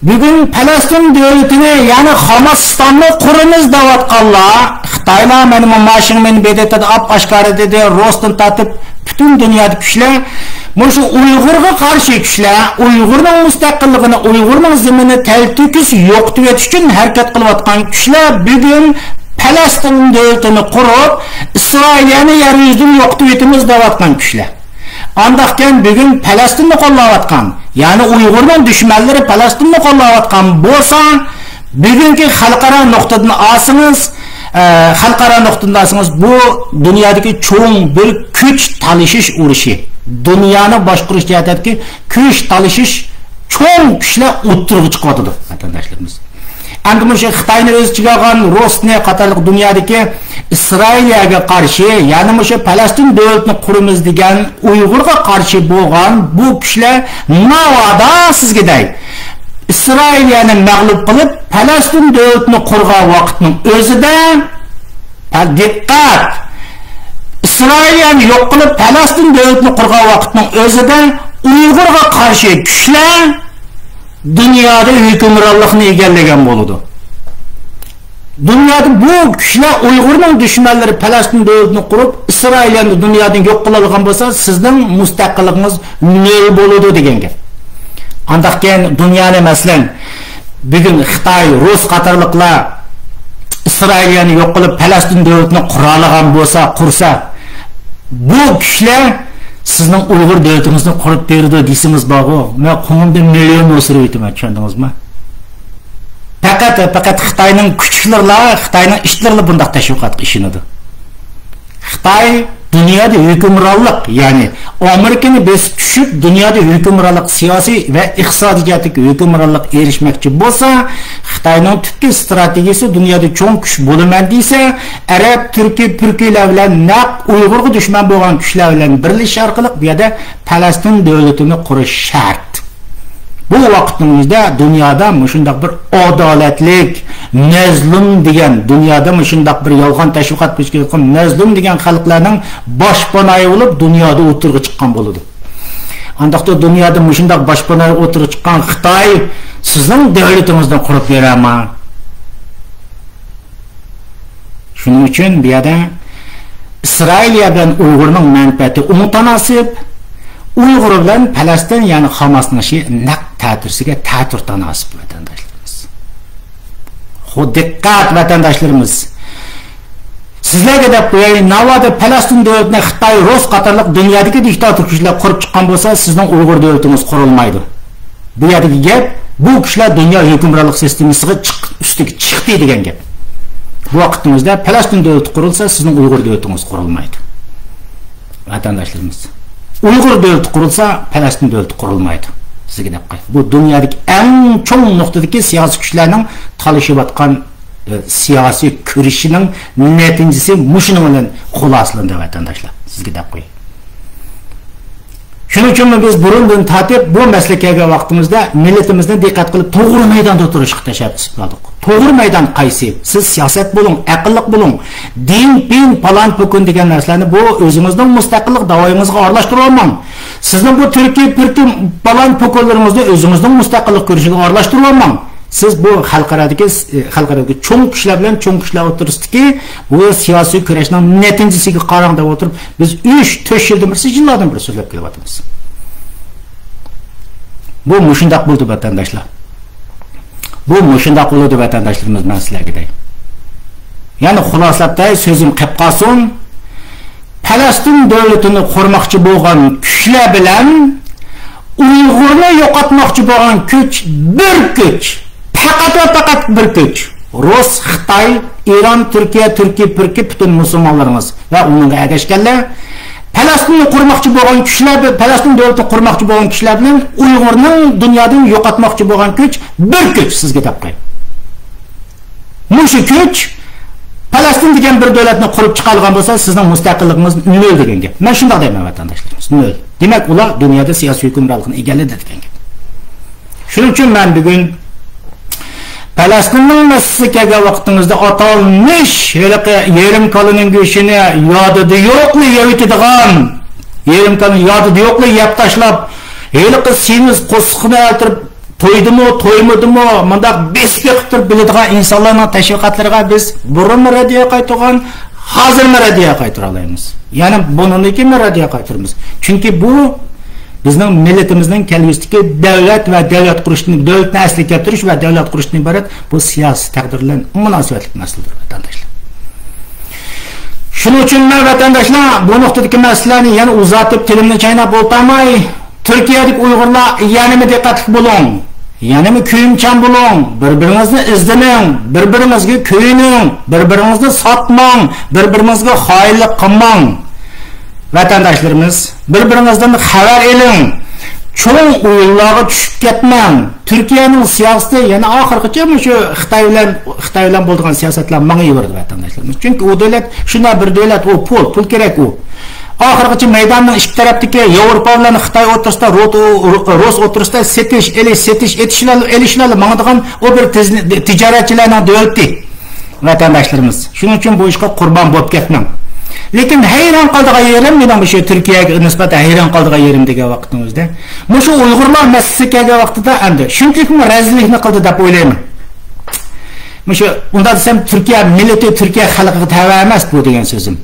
بۈگۈن پەلەستىن دۆلىتىنى، يەنى خاماسىستاننى قۇرىمىز دەۋاتقانلار، خىتايلار مانا ماشىڭمېن ب د ت دا ئاپئاشكارا دېدى، رۇستىن تارتىپ پۈتۈن دۇنيادىكى كۈچلەر، مۇشۇ ئۇيغۇرغا قارشى كۈچلەر، ئۇيغۇرنىڭ مۇستەقىللىقىنى، ئۇيغۇرنىڭ زېمىنىنى تەلتۆكۈس يوقىتىۋېتىش ئۈچۈن ھەرىكەت قىلىۋاتقان كۈچلەر بۈگۈن پەلەستىن دۆلىتىنى قۇرۇپ، ئىسرائىلىيەنى يەر يۈزىدىن يوقىتىۋېتىمىز دەۋاتقان كۈچلەر. ئانداقكەن بۈگۈن پەلەستىننى قوللاۋاتقان، يەنى ئۇيغۇرنىڭ دۈشمەنلىرى پەلەستىننى قوللاۋاتقان بولسا، بۈگۈنكى خەلقئارا نۇقتىدىن ئالسىڭىز، ئە، خەلقئارا نۇقتىدىن ئالسىڭىز، بۇ دۇنيادىكى چوڭ بىر كۈچ تالىشىش ئۇرۇشى. دۇنيانى باشقۇرۇش جەھەتتىكى كۈچ تالىشىش، چوڭ كۈچلەر ئوتتۇرىغا چىقىۋاتىدۇ، ۋەتەنداشلىرىمىز. ئەمدى مۇشۇ خىتاينى ئۆز ئىچىگە ئالغان رۇسنى قاتارلىق دۇنيادىكى ئىسرائىلىيەگە قارشى، يەنى مۇشۇ پەلەستىن دۆلىتىنى قۇرىمىز دېگەن ئۇيغۇرغا قارشى بولغان بۇ كۈچلەر ناۋادا سىزگە دەي، ئىسرائىلىيەنى مەغلۇپ قىلىپ، پەلەستىن دۆلىتىنى قۇرغان ۋاقىتنىڭ ئۆزىدە، ھە، دىققەت! ئىسرائىلىيەنى يوق قىلىپ، پەلەستىن دۆلىتىنى قۇرغان ۋاقىتنىڭ ئۆزىدە ئۇيغۇرغا قارشى كۈچلەر دۇنيادا ھۆكۈمرانلىقنى ئىگىلىگەن بولىدۇ. دۇنيادا بۇ كۈچلەر، ئۇيغۇرنىڭ دۈشمەنلىرى پەلەستىن دۆلىتىنى قۇرۇپ، ئىسرائىلىيەنى دۇنيادىن يوق قىلالىغان بولسا، سىزنىڭ مۇستەقىللىقىڭىز نۆل بولىدۇ دېگەن گەپ. ئانداقكەن دۇنيانى، مەسىلەن، بۈگۈن خىتاي، رۇس قاتارلىقلار ئىسرائىلىيەنى يوق قىلىپ، پەلەستىن دۆلىتىنى قۇرالىغان بولسا، قۇرسا، بۇ كۈچلەر سىزنىڭ ئۇيغۇر دۆلىتىڭىزنى قۇرۇپ بېرىدۇ دېسىڭىز بارغۇ، مەن قوڭۇمدىن مىليون ئوسۇرۇۋېتىمەن، چۈشەندىڭىزمۇ؟ پەقەت، پەقەت خىتاينىڭ كۈچۈكلىرىلا، خىتاينىڭ ئىتلىرىلا بۇنداق تەشۋىقاتقا ئىشىنىدۇ. خىتاي دۇنيادا ھۆكۈمرانلىق، يەنى ئامېرىكىنى بېسىپ چۈشۈپ، دۇنيادا ھۆكۈمرانلىق، سىياسىي ۋە ئىقتىسادىي جەھەتتىكى ھۆكۈمرانلىققا ئېرىشمەكچى بولسا، خىتاينىڭ تۈپكى ئىستراتېگىيىسى دۇنيادا چوڭ كۈچ بولىمەن دېسە، ئەرەب، تۈركىي، پۈركىيلەر بىلەن نەق ئۇيغۇرغا دۈشمەن بولغان كۈچلەر بىلەن بىرلىشىش ئارقىلىق بۇ يەردە پەلەستىن دۆلىتىنى قۇرۇش شەرت. بۇ ۋاقىتنىڭ ئۆزىدە دۇنيادا مۇشۇنداق بىر ئادالەتلىك، مەزلۇم دېگەن، دۇنيادا مۇشۇنداق بىر يالغان تەشۋىقات قىلىپ، مەزلۇم دېگەن خەلقلەرنىڭ باشپاناھى بولۇپ، دۇنيادا ئوتتۇرىغا چىققان بولىدۇ. ئانداقتا دۇنيادا مۇشۇنداق باشپاناھە ئوتتۇرىغا چىققان خىتاي سىزنىڭ دۆلىتىڭىزنى قۇرۇپ بېرەما؟ شۇنىڭ ئۈچۈن بۇ يەردە ئىسرائىلىيە بىلەن ئۇيغۇرنىڭ مەنپەئەتى مۇتاناسىپ، ئۇيغۇر بىلەن پەلەستىن، يەنى خاماسنىڭ ئىشى نەق تەتۈرسىگە تەتۈر تاناسىپ، ۋەتەنداشلىرىمىز. خو، دىققەت، ۋەتەنداشلىرىمىز! سىزلەرگە دەپ قوياي، ناۋادا پەلەستىن دۆلىتىنى خىتاي، رۇس قاتارلىق دۇنيادىكى دىكتاتور كۈچلەر قۇرۇپ چىققان بولسا، سىزنىڭ ئۇيغۇر دۆلىتىڭىز قۇرۇلمايدۇ. بۇ يەردىكى گەپ، بۇ كۈچلەر دۇنيا ھۆكۈمرانلىق سىستېمىسىغا چىق-، ئۈستىگە چىقتى دېگەن گەپ. بۇ ۋاقىتنىڭ ئۆزىدە پەلەستىن دۆلىتى قۇرۇلسا، سىزنىڭ ئۇيغۇر دۆلىتىڭىز قۇرۇلمايدۇ، ۋەتەنداشلىرىمىز. ئۇيغۇر دۆلىتى قۇرۇلسا، پەلەستىن دۆلىتى قۇرۇلمايدۇ. سىزگە دەپ قوياي. بۇ دۇنيادىكى ئەڭ چوڭ نۇقتىدىكى سىياسىي كۈچلەرنىڭ تالىشىۋاتقان، ئە، سىياسىي كۈرىشىنىڭ نەتىجىسى مۇشۇنىڭ بىلەن خۇلاسىلىنىدۇ، ۋەتەنداشلار. سىزگە دەپ قوياي. شۇنىڭ ئۈچۈنمۇ بىز بۇرۇندىن تارتىپ بۇ مەسىلىگە كەلگەن ۋاقتىمىزدا مىللىتىمىزنى دىققەت قىلىپ توغرا مەيداندا تۇرۇشقا تەشەببۇس قىلدۇق. توغرا مەيدان قايسى؟ سىز سىياسەت بولۇڭ، ئەقىللىق بولۇڭ. دىن، پىن، پالان، پوكۇن دېگەن نەرسىلەرنى بۇ ئۆزىڭىزنىڭ مۇستەقىللىق داۋايىڭىزغا ئارىلاشتۇرۇۋالماڭ. سىزنىڭ بۇ تۈركىي، پۈركىي، پالان، پوكۇنلىرىڭىزنى ئۆزىڭىزنىڭ مۇستەقىللىق كۈرىشىگە ئارىلاشتۇرۇۋالماڭ. سىز بۇ خەلقئارادىكى، خەلقئارادىكى چوڭ كۈچلەر بىلەن چوڭ كۈچلەر ئوتتۇرىسىدىكى بۇ سىياسىي كۈرەشنىڭ نەتىجىسىگە قاراڭ دەپ ئولتۇرۇپ، بىز ئۈچ، تۆت يىلدىن بېرى، يىللاردىن بېرى سۆزلەپ كېلىۋاتىمىز. بۇ مۇشۇنداق بولدى، ۋەتەنداشلار. بۇ مۇشۇنداق بولدى، ۋەتەنداشلىرىمىز، مەن سىلەرگە دەي. يەنە خۇلاسىلاپ دەي، سۆزۈم قېپ قالسۇن. پەلەستىن دۆلىتىنى قۇرماقچى بولغان كۈچلەر بىلەن ئۇيغۇرنى يوقاتماقچى بولغان كۈچ بىر كۈچ، پەقەت ۋە پەقەت بىر كۈچ. رۇس، خىتاي، ئىران، تۈركىيە، تۈركىي پۈركى، پۈتۈن مۇسۇلمانلىرىڭىز ۋە ئۇنىڭغا ئەگەشكەنلەر. پەلەستىننى قۇرماقچى بولغان كۈچلەر، پەلەستىن دۆلىتىنى قۇرماقچى بولغان كۈچلەر بىلەن ئۇيغۇرنىڭ دۇنيادىن يوقاتماقچى بولغان كۈچ بىر كۈچ، سىزگە دەپ قوياي. مۇشۇ كۈچ پەلەستىن دېگەن بىر دۆلەتنى قۇرۇپ چىقالىغان بولسا، سىزنىڭ مۇستەقىللىقىڭىز نۆل دېگەن گەپ. مەن شۇنداق دەيمەن، ۋەتەنداشلىرىمىز، نۆل. دېمەك، ئۇلار دۇنيادا سىياسىي ھۆكۈمرانلىقنى ئىگىلىدى دېگەن گەپ. شۇنىڭ ئۈچۈن مەن بۈگۈن پەلەستىننىڭ مەسىلىسىگە كەلگەن ۋاقتىڭىزدا، ئاتالمىش ھېلىقى يېرىم كالىنىڭ گۆشىنى يادىدا يوقلا يەۋېتىدىغان، يېرىم كالىنى يادىدا يوقلا يەپ تاشلاپ، ھېلىقى سېمىز قورسىقىنى ئەلتىرىپ، تويدىمۇ، تويمىدىمۇ، مۇنداق بېسىپ بېقىپ تۇرۇپ بىلىدىغان ئىنسانلارنىڭ تەشۋىقاتلىرىغا بىز بۇرۇنمۇ رەددىيە قايتۇرغان، ھازىرمۇ رەددىيە قايتۇرالايمىز. يەنە بۇنىڭدىن كېيىنمۇ رەددىيە قايتۇرىمىز. چۈنكى بۇ بىزنىڭ مىللىتىمىزنىڭ كەلگۈسىدىكى دۆلەت ۋە دۆلەت قۇرۇشتىن، دۆلەتنى ئەسلىگە كەلتۈرۈش ۋە دۆلەت قۇرۇشتىن ئىبارەت بۇ سىياسىي تەقدىر بىلەن مۇناسىۋەتلىك مەسىلىدۇر، ۋەتەنداشلار. شۇنىڭ ئۈچۈن مەن، ۋەتەنداشلار، بۇ نۇقتىدىكى مەسىلىلەرنى يەنە ئۇزارتىپ، تىلىمنى چايناپ ئولتۇرماي، تۈركىيەدىكى ئۇيغۇرلار يەنىمۇ دىققەتلىك بولۇڭ، يەنىمۇ كۆيۈمچان بولۇڭ، بىر بىرىڭىزنى ئىزدىنىڭ، بىر بىرىڭىزگە كۆيۈنۈڭ، بىر بىرىڭىزنى ساتماڭ، بىر بىرىڭىزگە خائىنلىق قىلماڭ. ۋەتەنداشلىرىمىز، بىر بىرىڭىزدىن خەۋەر ئېلىڭ. چوڭ ئويۇنلارغا چۈشۈپ كەتمەڭ. تۈركىيەنىڭ سىياسىتى يەنە ئاخىرغىچە مۇشۇ خىتاي بىلەن، خىتاي بىلەن بولىدىغان سىياسەت بىلەن ماڭىۋېرىدۇ، ۋەتەنداشلىرىمىز. چۈنكى ئۇ دۆلەت شۇنداق بىر دۆلەت، ئۇ پۇل، پۇل كېرەك ئۇ. ئاخىرغىچە مەيداننىڭ ئىككى تەرەپتىكى ياۋروپا بىلەن خىتاي ئوتتۇرىسىدا، رۇ-، رۇس ئوتتۇرىسىدا سېتىش، ئېلىش، سېتىش، ئېتىش بىلەن، ئېلىش بىلەن ماڭىدىغان ئۇ بىر تىز-، تىجارەتچىلەرنىڭ دۆلىتى. ۋەتەنداشلىرىمىز، شۇنىڭ ئۈچۈن بۇ ئىشقا قۇربان بولۇپ كەتمەڭ. لېكىن ھەيران قالىدىغان يېرىم، مېنىڭ مۇشۇ تۈركىيەگە نىسبەتەن ھەيران قالىدىغان يېرىم دېگەن ۋاقىتنىڭ ئۆزىدە، مۇشۇ ئۇيغۇرلار مەسىلىسىگە كەلگەن ۋاقتىدا ئەمدى شۇنچىلىكمۇ رەزىللىكنى قىلدى دەپ ئويلايمەن. مۇشۇ ئۇنداق دېسەم، تۈركىيە مىللىتى، تۈركىيە خەلقىگە تەۋە ئەمەس بۇ دېگەن سۆزۈم.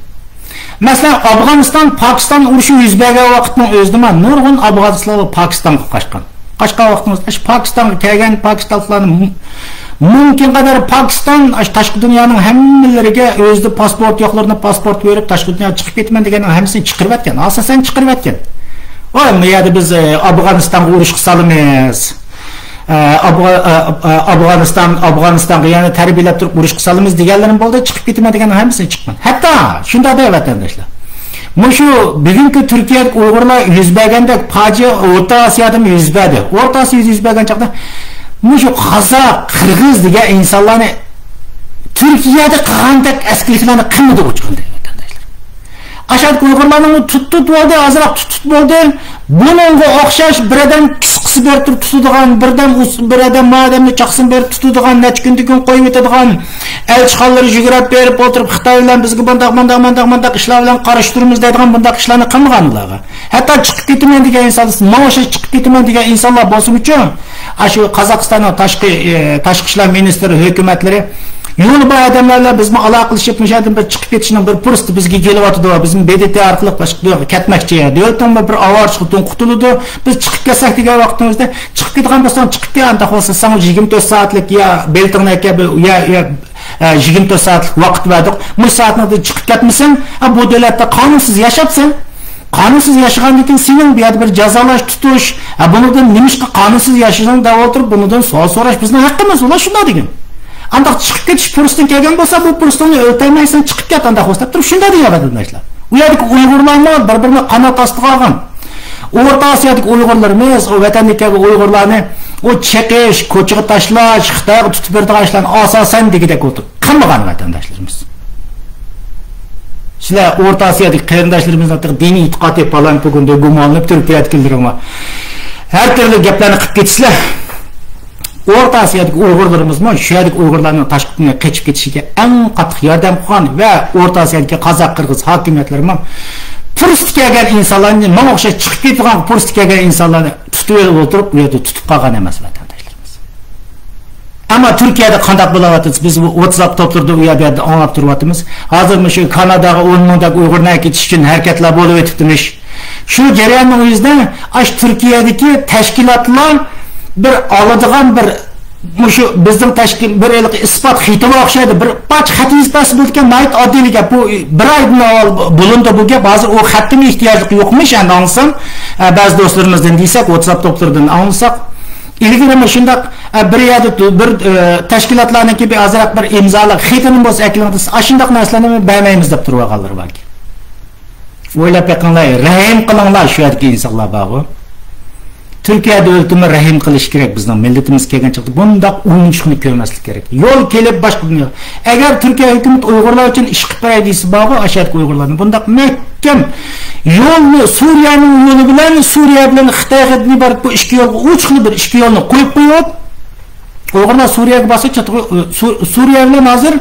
مەسىلەن، ئافغانىستان، پاكىستان ئۇرۇشى يۈز بەرگەن ۋاقىتنىڭ ئۆزىدىمۇ نۇرغۇن ئافغانىستانلار پاكىستانغا قاچقان. قاچقان ۋاقتىمىزدا شۇ پاكىستانغا كەلگەن پاكىستانلىقلارنى مۇ-، مۇمكىن قەدەر پاكىستان ئاشۇ تاشقى دۇنيانىڭ ھەممىلىرىگە ئۆزىدە پاسپورت يوقلىرىنى پاسپورت بېرىپ، تاشقى دۇنياغا چىقىپ كېتىمەن دېگەننىڭ ھەممىسىنى چىقىرىۋەتكەن. ئاساسەن چىقىرىۋەتكەن. ۋاي، بۇ يەردە بىز، ئە، ئافغانىستانغا ئۇرۇشقا سالىمىز. ئە، ئافغا-، ئە، ئە، ئافغانىستان، ئافغانىستانغا يەنە تەربىيەلەپ تۇرۇپ ئۇرۇشقا سالىمىز دېگەنلىرىم بولدى، چىقىپ كېتىمەن دېگەننىڭ ھەممىسىنى چىقمىدى. ھەتتا شۇنداق دەي ۋەتەنداشلار. مۇشۇ بۈگۈنكى تۈركىيەدىكى ئۇيغۇرلار يۈز بەرگەندەك پاجىئە ئورتا ئاسىيادىمۇ يۈز بەردى. ئورتا ئاسىيادا يۈز بەرگەن چاغدا مۇشۇ قازاق، قىرغىز دېگەن ئىنسانلارنى تۈركىيەدە قىلغاندەك ئەسكىلىكلەرنى قىلمىدى ئۇ چاغدا، ۋەتەنداشلار. ئاشۇ ئۇيغۇرلارنى تۇت، تۇت بولدى، ئازراق تۇت، تۇت بولدى. بۇنىڭغا ئوخشاش بىر ئادەم كىسقىسى بېرىپ تۇرۇپ تۇتىدىغان، بىر ئادەم ئۇس-، بىر ئادەم ما ئادەمنى چاقسىنى بېرىپ تۇتىدىغان، نەچچە كۈندىن كېيىن قويۇۋېتىدىغان، ئەلچىخانىلىرى يۈگۈرۈپ بېرىپ ئولتۇرۇپ، خىتاي بىلەن بىزگە مۇنداق، مۇنداق، مۇنداق، مۇنداق ئىشلار بىلەن قارشى تۇرىمىز دەيدىغان بۇنداق ئىشلارنى قىلمىغان ئۇلارغا. ھەتتا چىقىپ كېتىمەن دېگەن ئىنسان، ماڭا ئوخشاش چىقىپ كېتىمەن دېگەن ئىنسانلار بولسىمۇچۇ، ئاشۇ قازاقىستاننىڭ تاشقى، ئى، تاشقى ئىشلار مىنىستىرى ھۆكۈمەتلىرى يولى بار ئادەملەر بىلەن بىزمۇ ئالاقىلىشىپ، مۇشۇ يەردىن بىر چىقىپ كېتىشنىڭ بىر پۇرسىتى بىزگە كېلىۋاتىدۇ، بىزمۇ ب د ت ئارقىلىق باشقا كەتمەكچى، دۆلىتىڭمۇ بىر ئاۋارىچىلىقتىن قۇتۇلىدۇ، بىز چىقىپ كەتسەك دېگەن ۋاقتىمىزدا، چىقىپ كېتىدىغان بولساڭ چىقىپ كەت، ئانداق بولسا ساڭا يىگىرمە تۆت سائەتلىك يا بېلىتىڭنى ئەكەل، يا، يا، ئە، يىگىرمە تۆت سائەتلىك ۋاقىت بەردۇق. مۇشۇ سائەتنىڭ ئىچىدە چىقىپ كەتمىسەڭ، ھە، بۇ دۆلەتتە قانۇنسىز ياشاپسەن. قانۇنسىز ياشىغاندىن كېيىن سېنىڭ بۇ يەردە بىر جازالاش، تۇتۇش، ھە، بۇنىڭدىن نېمىشقا قانۇنسىز ياشىدىڭ دەپ ئولتۇرۇپ، بۇنىڭدىن سوئال سوراش بىزنىڭ ھەققىمىز. ئۇلار شۇنداق دېگەن. ئانداق چىقىپ كېتىش پۇرسىتىڭ كەلگەن بولسا، بۇ پۇرسىتىڭنى ئۆتەلمەيسەن، چىقىپ كەت ئانداق بولسا دەپ تۇرۇپ شۇنداق دېگەن ۋەتەنداشلار. ئۇ يەردىكى ئۇيغۇرلارمۇ بىر-بىرىنى قانات ئاستىغا ئالغان. ئورتا ئاسىيادىكى ئۇيغۇرلىرىمىز، ئۇ ۋەتەندىكى ئۇيغۇرلارنى ئۇ چېقىش، كوچىغا تاشلاش، خىتايغا تۇتۇپ بېرىدىغان ئىشلارنى ئاساسەن دېگۈدەك ئولتۇرۇپ قىلمىغان ۋەتەنداشلىرىمىز. سىلەر ئورتا ئاسىيادىكى قېرىنداشلىرىمىزنىڭ دىنىي ئېتىقادى پالان پۇگۇندا گۇمانلىنىپ تۈركىيەدىكىلىرىڭلار ھەر تۈرلۈك گەپلەرنى قىلىپ كېتىسىلەر. ئورتا ئاسىيادىكى ئۇيغۇرلىرىمىزمۇ شۇ يەردىكى ئۇيغۇرلارنىڭ تاشقا قېچىپ كېتىشىگە ئەڭ قاتتىق ياردەم قىلغان ۋە ئورتا ئاسىيادىكى قازاق، قىرغىز ھاكىمىيەتلىرىمۇ پۇرسىتى كەلگەن ئىنسانلارنى، ماڭا ئوخشاش چىقىپ كېتىدىغان پۇرسىتى كەلگەن ئىنسانلارنى تۇتۇۋېلىپ ئولتۇرۇپ، ئۇ يەردە تۇتۇپ قالغان ئەمەس ۋەتەنداشلىرىمىز. ئەمما تۈركىيەدە قانداق بولۇۋاتىدۇ؟ بىز بۇ ۋاتساپ توپلىرىدا ئۇ يەردە ئاڭلاپ تۇرۇۋاتىمىز. ھازىر مۇشۇ كاناداغا ئون مىڭدەك ئۇيغۇرنى ئەكېتىش ئۈچۈن ھەرىكەتلەر بولۇۋېتىپتىمىش. شۇ جەرياننىڭ ئۆزىدە ئاش تۈركىيەدىكى تەشكىلاتلار بىر ئالىدىغان بىر، مۇشۇ بىزنىڭ تەشكىل بىر ھېلىقى ئىسپات خېتىگە ئوخشايدۇ. بىر پارچە خەت يېزىپ بەرسە بولىدىكەن، ناھايىتى ئاددىيلا گەپ. بۇ بىر ئايدىن ئاۋۋال بولۇنىدۇ بۇ گەپ. ھازىر ئۇ خەتتىنمۇ ئېھتىياجلىق يوقمىش، ئەمدى ئاڭلىسام، ئە، بەزى دوستلىرىمىزدىن دېسەك، ۋاتساپ توپلىرىدىن ئاڭلىساق، ئىلگىرى مۇشۇنداق، ئە، بىر يەردە تۇ-، بىر، ئە، تەشكىلاتلارنىڭكى بىر ئازراق بىر ئىمزالاپ خېتىنى بولسا ئەكېلىڭ دېسە، ئاشۇنداق نەرسىلەرنى بەرمەيمىز دەپ تۇرۇۋالغانلىرى باركەن. ئويلاپ بېقىڭلار، رەھىم قىلىڭلار، شۇ يەردىكى ئىنسانلار بارغۇ. تۈركىيە دۆلىتىمۇ رەھىم قىلىشى كېرەك، بىزنىڭ مىللىتىمىز كەلگەن چاغدا بۇنداق ئويۇنچۇقنى كۆرمەسلىك كېرەك. يول كېلىپ باشقا دۇنيا. ئەگەر تۈركىيە ھۆكۈمىتى ئۇيغۇرلار ئۈچۈن ئىش قىلىپ بېرەي دېسە بارغۇ، ئاشۇ يەردىكى ئۇيغۇرلارنى بۇنداق مەھكەم يولنى، سۇرىيەنىڭ يولى بىلەن سۇرىيە بىلەن خىتايغا ئىبارەت بۇ ئىككى يولغا ئوچۇقلا بىر ئىككى يولنى قويۇپ قويۇپ، ئۇيغۇرلار سۇرىيەگە بارسا چاتىقى، سۇ-، سۇرىيە بىلەن ھازىر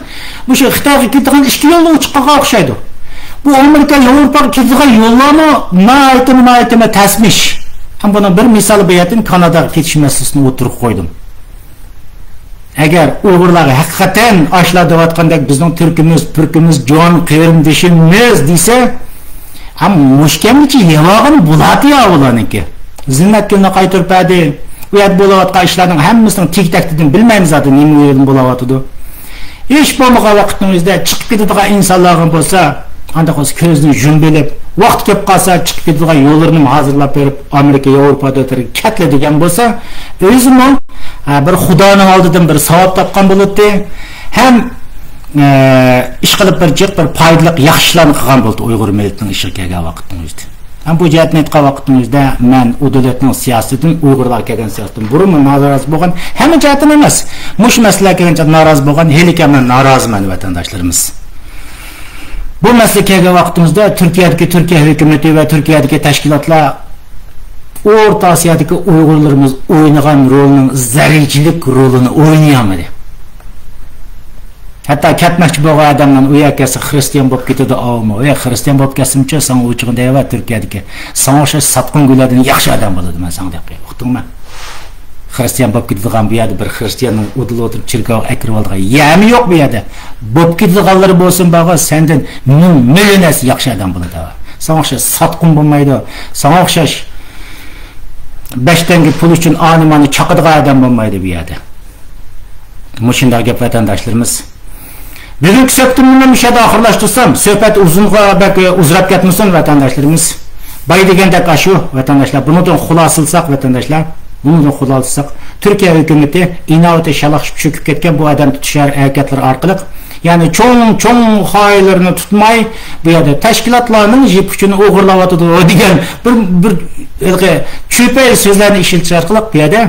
مۇشۇ خىتايغا كېتىدىغان ئىككى يولنى ئوچۇق قىلغان ئوخشايدۇ. بۇ ئامېرىكا، ياۋروپاغا كېتىدىغان يوللارمۇ ناھايىتى، ناھايىتى تەسمىش. ھەم بۇنىڭ بىر مىسالى بۇ يەردىن كاناداغا كېتىش مەسىلىسىنى ئوتتۇرىغا قويدۇم. ئەگەر ئۇيغۇرلارغا ھەقىقەتەن ئاشۇلار دەۋاتقاندەك بىزنىڭ تۈركىمىز، پۈركىمىز، جان قېرىندىشىمىز دېسە، ھەم مۇشكەمگىچە يەۋالغىنى بولاتتى يا ئۇلارنىڭكى. زىننەتگۈلنى قايتۇرۇپ بەردى. ئۇ يەردە بولۇۋاتقان ئىشلارنىڭ ھەممىسىنىڭ تېگى-تەكتىدىن بىلمەيمىز زادى نېمە يەردىن بولۇۋاتىدۇ. ھېچ بولمىغان ۋاقىتنىڭ ئۆزىدە چىقىپ كېتىدىغان ئىنسانلارغا بولسا، ئانداق بولسا كۆزىنى يۇمۇۋېلىپ، ۋاقتى كېلىپ قالسا چىقىپ كېتىدىغان يوللىرىنى ھازىرلاپ بېرىپ، ئامېرىكا، ياۋروپا دۆلەتلىرىگە كەتلە دېگەن بولسا، ئۆزىمۇ، ئە، بىر خۇدانىڭ ئالدىدىن بىر ساۋاب تاپقان بولاتتى. ھەم، ئە، ئىشقىلىپ بىر جىق بىر پايدىلىق ياخشى ئىشلارنى قىلغان بولاتتى ئۇيغۇر مىللىتىنىڭ ئىشىغا كەلگەن ۋاقىتنىڭ ئۆزىدە. ھەم بۇ جەھەتتىن ئېيتقان ۋاقىتنىڭ ئۆزىدە مەن ئۇ دۆلەتنىڭ سىياسىتىدىن، ئۇيغۇرلارغا كەلگەن سىياسىتىدىن بۇرۇنمۇ نارازى بولغان، ھەممە جەھەتتىن ئەمەس، مۇشۇ مەسىلىگە كەلگەنچە نارازى بولغان، ھېلىكى ھەم نارازىمەن ۋەتەنداشلىرىمىز. بۇ مەسىلىگە كەلگەن ۋاقتىمىزدا تۈركىيەدىكى، تۈركىيە ھۆكۈمىتى ۋە تۈركىيەدىكى تەشكىلاتلار ئورتا ئاسىيادىكى ئۇيغۇرلىرىمىز ئوينىغان رولنىڭ زەررىچىلىك رولىنى ئوينىيالمىدى. ھەتتا كەتمەكچى بولغان ئادەملەرنى ئۇ يەرگە كەلسە خىرىستىيان بولۇپ كېتىدۇ ئاۋۇمۇ. ئەي، خىرىستىيان بولۇپ كەتسىمچۇ، ساڭا ئوچۇقىنى دەيۋەر تۈركىيەدىكى. ساڭا ئوخشاش ساتقۇنگۈلەردىن ياخشى ئادەم بولىدۇ، مەن ساڭا دەپ قوياي. ئۇقتۇڭمۇ؟ خىرىستىيان بولۇپ كېتىدىغان بۇ يەردە بىر خىرىستىياننىڭ ئۇدۇل ئولتۇرۇپ چېركاۋغا ئەكىرىۋالىدىغان يەرمۇ يوق بۇ يەردە. بولۇپ كېتىدىغانلىرى بولسۇن بارغۇ، سەندىن مىڭ مىليون ھەسسە ياخشى ئادەم بولىدۇ. ساڭا ئوخشاش ساتقۇن بولمايدۇ. ساڭا ئوخشاش بەش تەڭگە پۇل ئۈچۈن ئانى-مانى چاقىدىغان ئادەم بولمايدۇ بۇ يەردە. مۇشۇنداق گەپ ۋەتەنداشلىرىمىز. بۈگۈنكى سۆھبىتىمنى مەن مۇشۇ يەردە ئاخىرلاشتۇرسام، سۆھبەت ئۇزۇنغا بەك ئۇزىراپ كەتمىسۇن ۋەتەنداشلىرىمىز. باي دېگەندەك ئاشۇ ۋەتەنداشلار، بۇنىڭدىن خۇلاسىلىساق ۋەتەنداشلار، بۇنىڭدىن خۇلاسىلىساق، تۈركىيە ھۆكۈمىتى ئىناۋىتى شالاق چۆكۈپ كەتكەن بۇ ئادەم تۇتۇش ھەرىكەتلىرى ئارقىلىق، يەنى چوڭ، چوڭ خائىنلىرىنى تۇتماي، بۇ يەردە تەشكىلاتلارنىڭ يىپ ئۇچىنى ئوغرىلاۋاتىدۇ دېگەن بىر، بىر ھېلىقى چۈپەي سۆزلەرنى ئىشلىتىش ئارقىلىق بۇ يەردە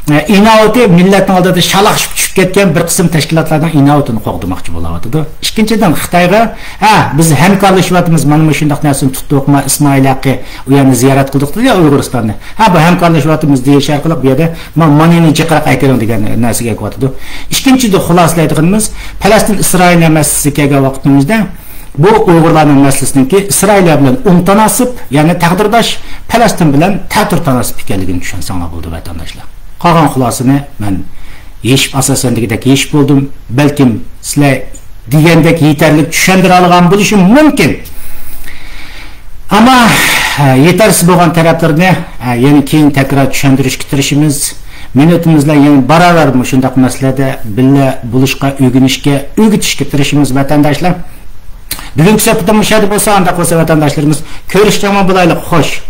ئىناۋىتى مىللەتنىڭ ئالدىدا شالاقشىپ چۈشۈپ كەتكەن بىر قىسىم تەشكىلاتلارنىڭ ئىناۋىتىنى قوغدىماقچى بولاۋاتىدۇ. ئىككىنچىدىن، خىتايغا، ھە، بىز ھەمكارلىشىۋاتىمىز، مانا مۇشۇنداق نەرسىنى تۇتتۇق، ما ئىسمائىل ھەققى ئۇ يەرنى زىيارەت قىلدۇق دېدى ئۇيغۇرىستاننى. ھە، بۇ ھەمكارلىشىۋاتىمىز دېيىش ئارقىلىق بۇ يەردە ما مانىنى جىقراق ئەكىرىڭ دېگەن نەرسىگە ئەكىۋاتىدۇ. ئىككىنچىدىن، خۇلاسىلەيدىغىنىمىز، پەلەستىن ئىسرائىلىيە مەسىلىسىگە كەلگەن ۋاقتىمىزدا، بۇ ئۇيغۇرلارنىڭ مەسىلىسىنىڭكى ئىسرائىلىيە بىلەن ئوڭ تاناسىپ، يەنى تەقدىرداش، پەلەستىن بىلەن تەتۈر تاناسىپ ئىكەنلىكىنى چۈشەنسەڭلار بولدى، ۋەتەنداشلار. قالغان خۇلاسىنى مەن يېشىپ، ئاساسەن دېگۈدەك يېشىپ بولدۇم. بەلكىم سىلەر دېگەندەك يېتەرلىك چۈشەندۈرەلىگەن بولۇشۇم مۇمكىن. ئەمما، ھە، يېتەرسىز بولغان تەرەپلىرىنى، ھە، يەنە كېيىن تەكرار چۈشەندۈرۈشكە تىرىشىمىز. مىللىتىمىز بىلەن يەنە باراۋەر مۇشۇنداق مەسىلىلەردە بىللە بولۇشقا، ئۆگىنىشكە، ئۆگىتىشكە تىرىشىمىز، ۋەتەنداشلار. بۈگۈنكى سۆھبىتىم مۇشۇ يەردە بولسا، ئانداق بولسا، ۋەتەنداشلىرىمىز، كۆرۈشكەن بولايلى، خوش.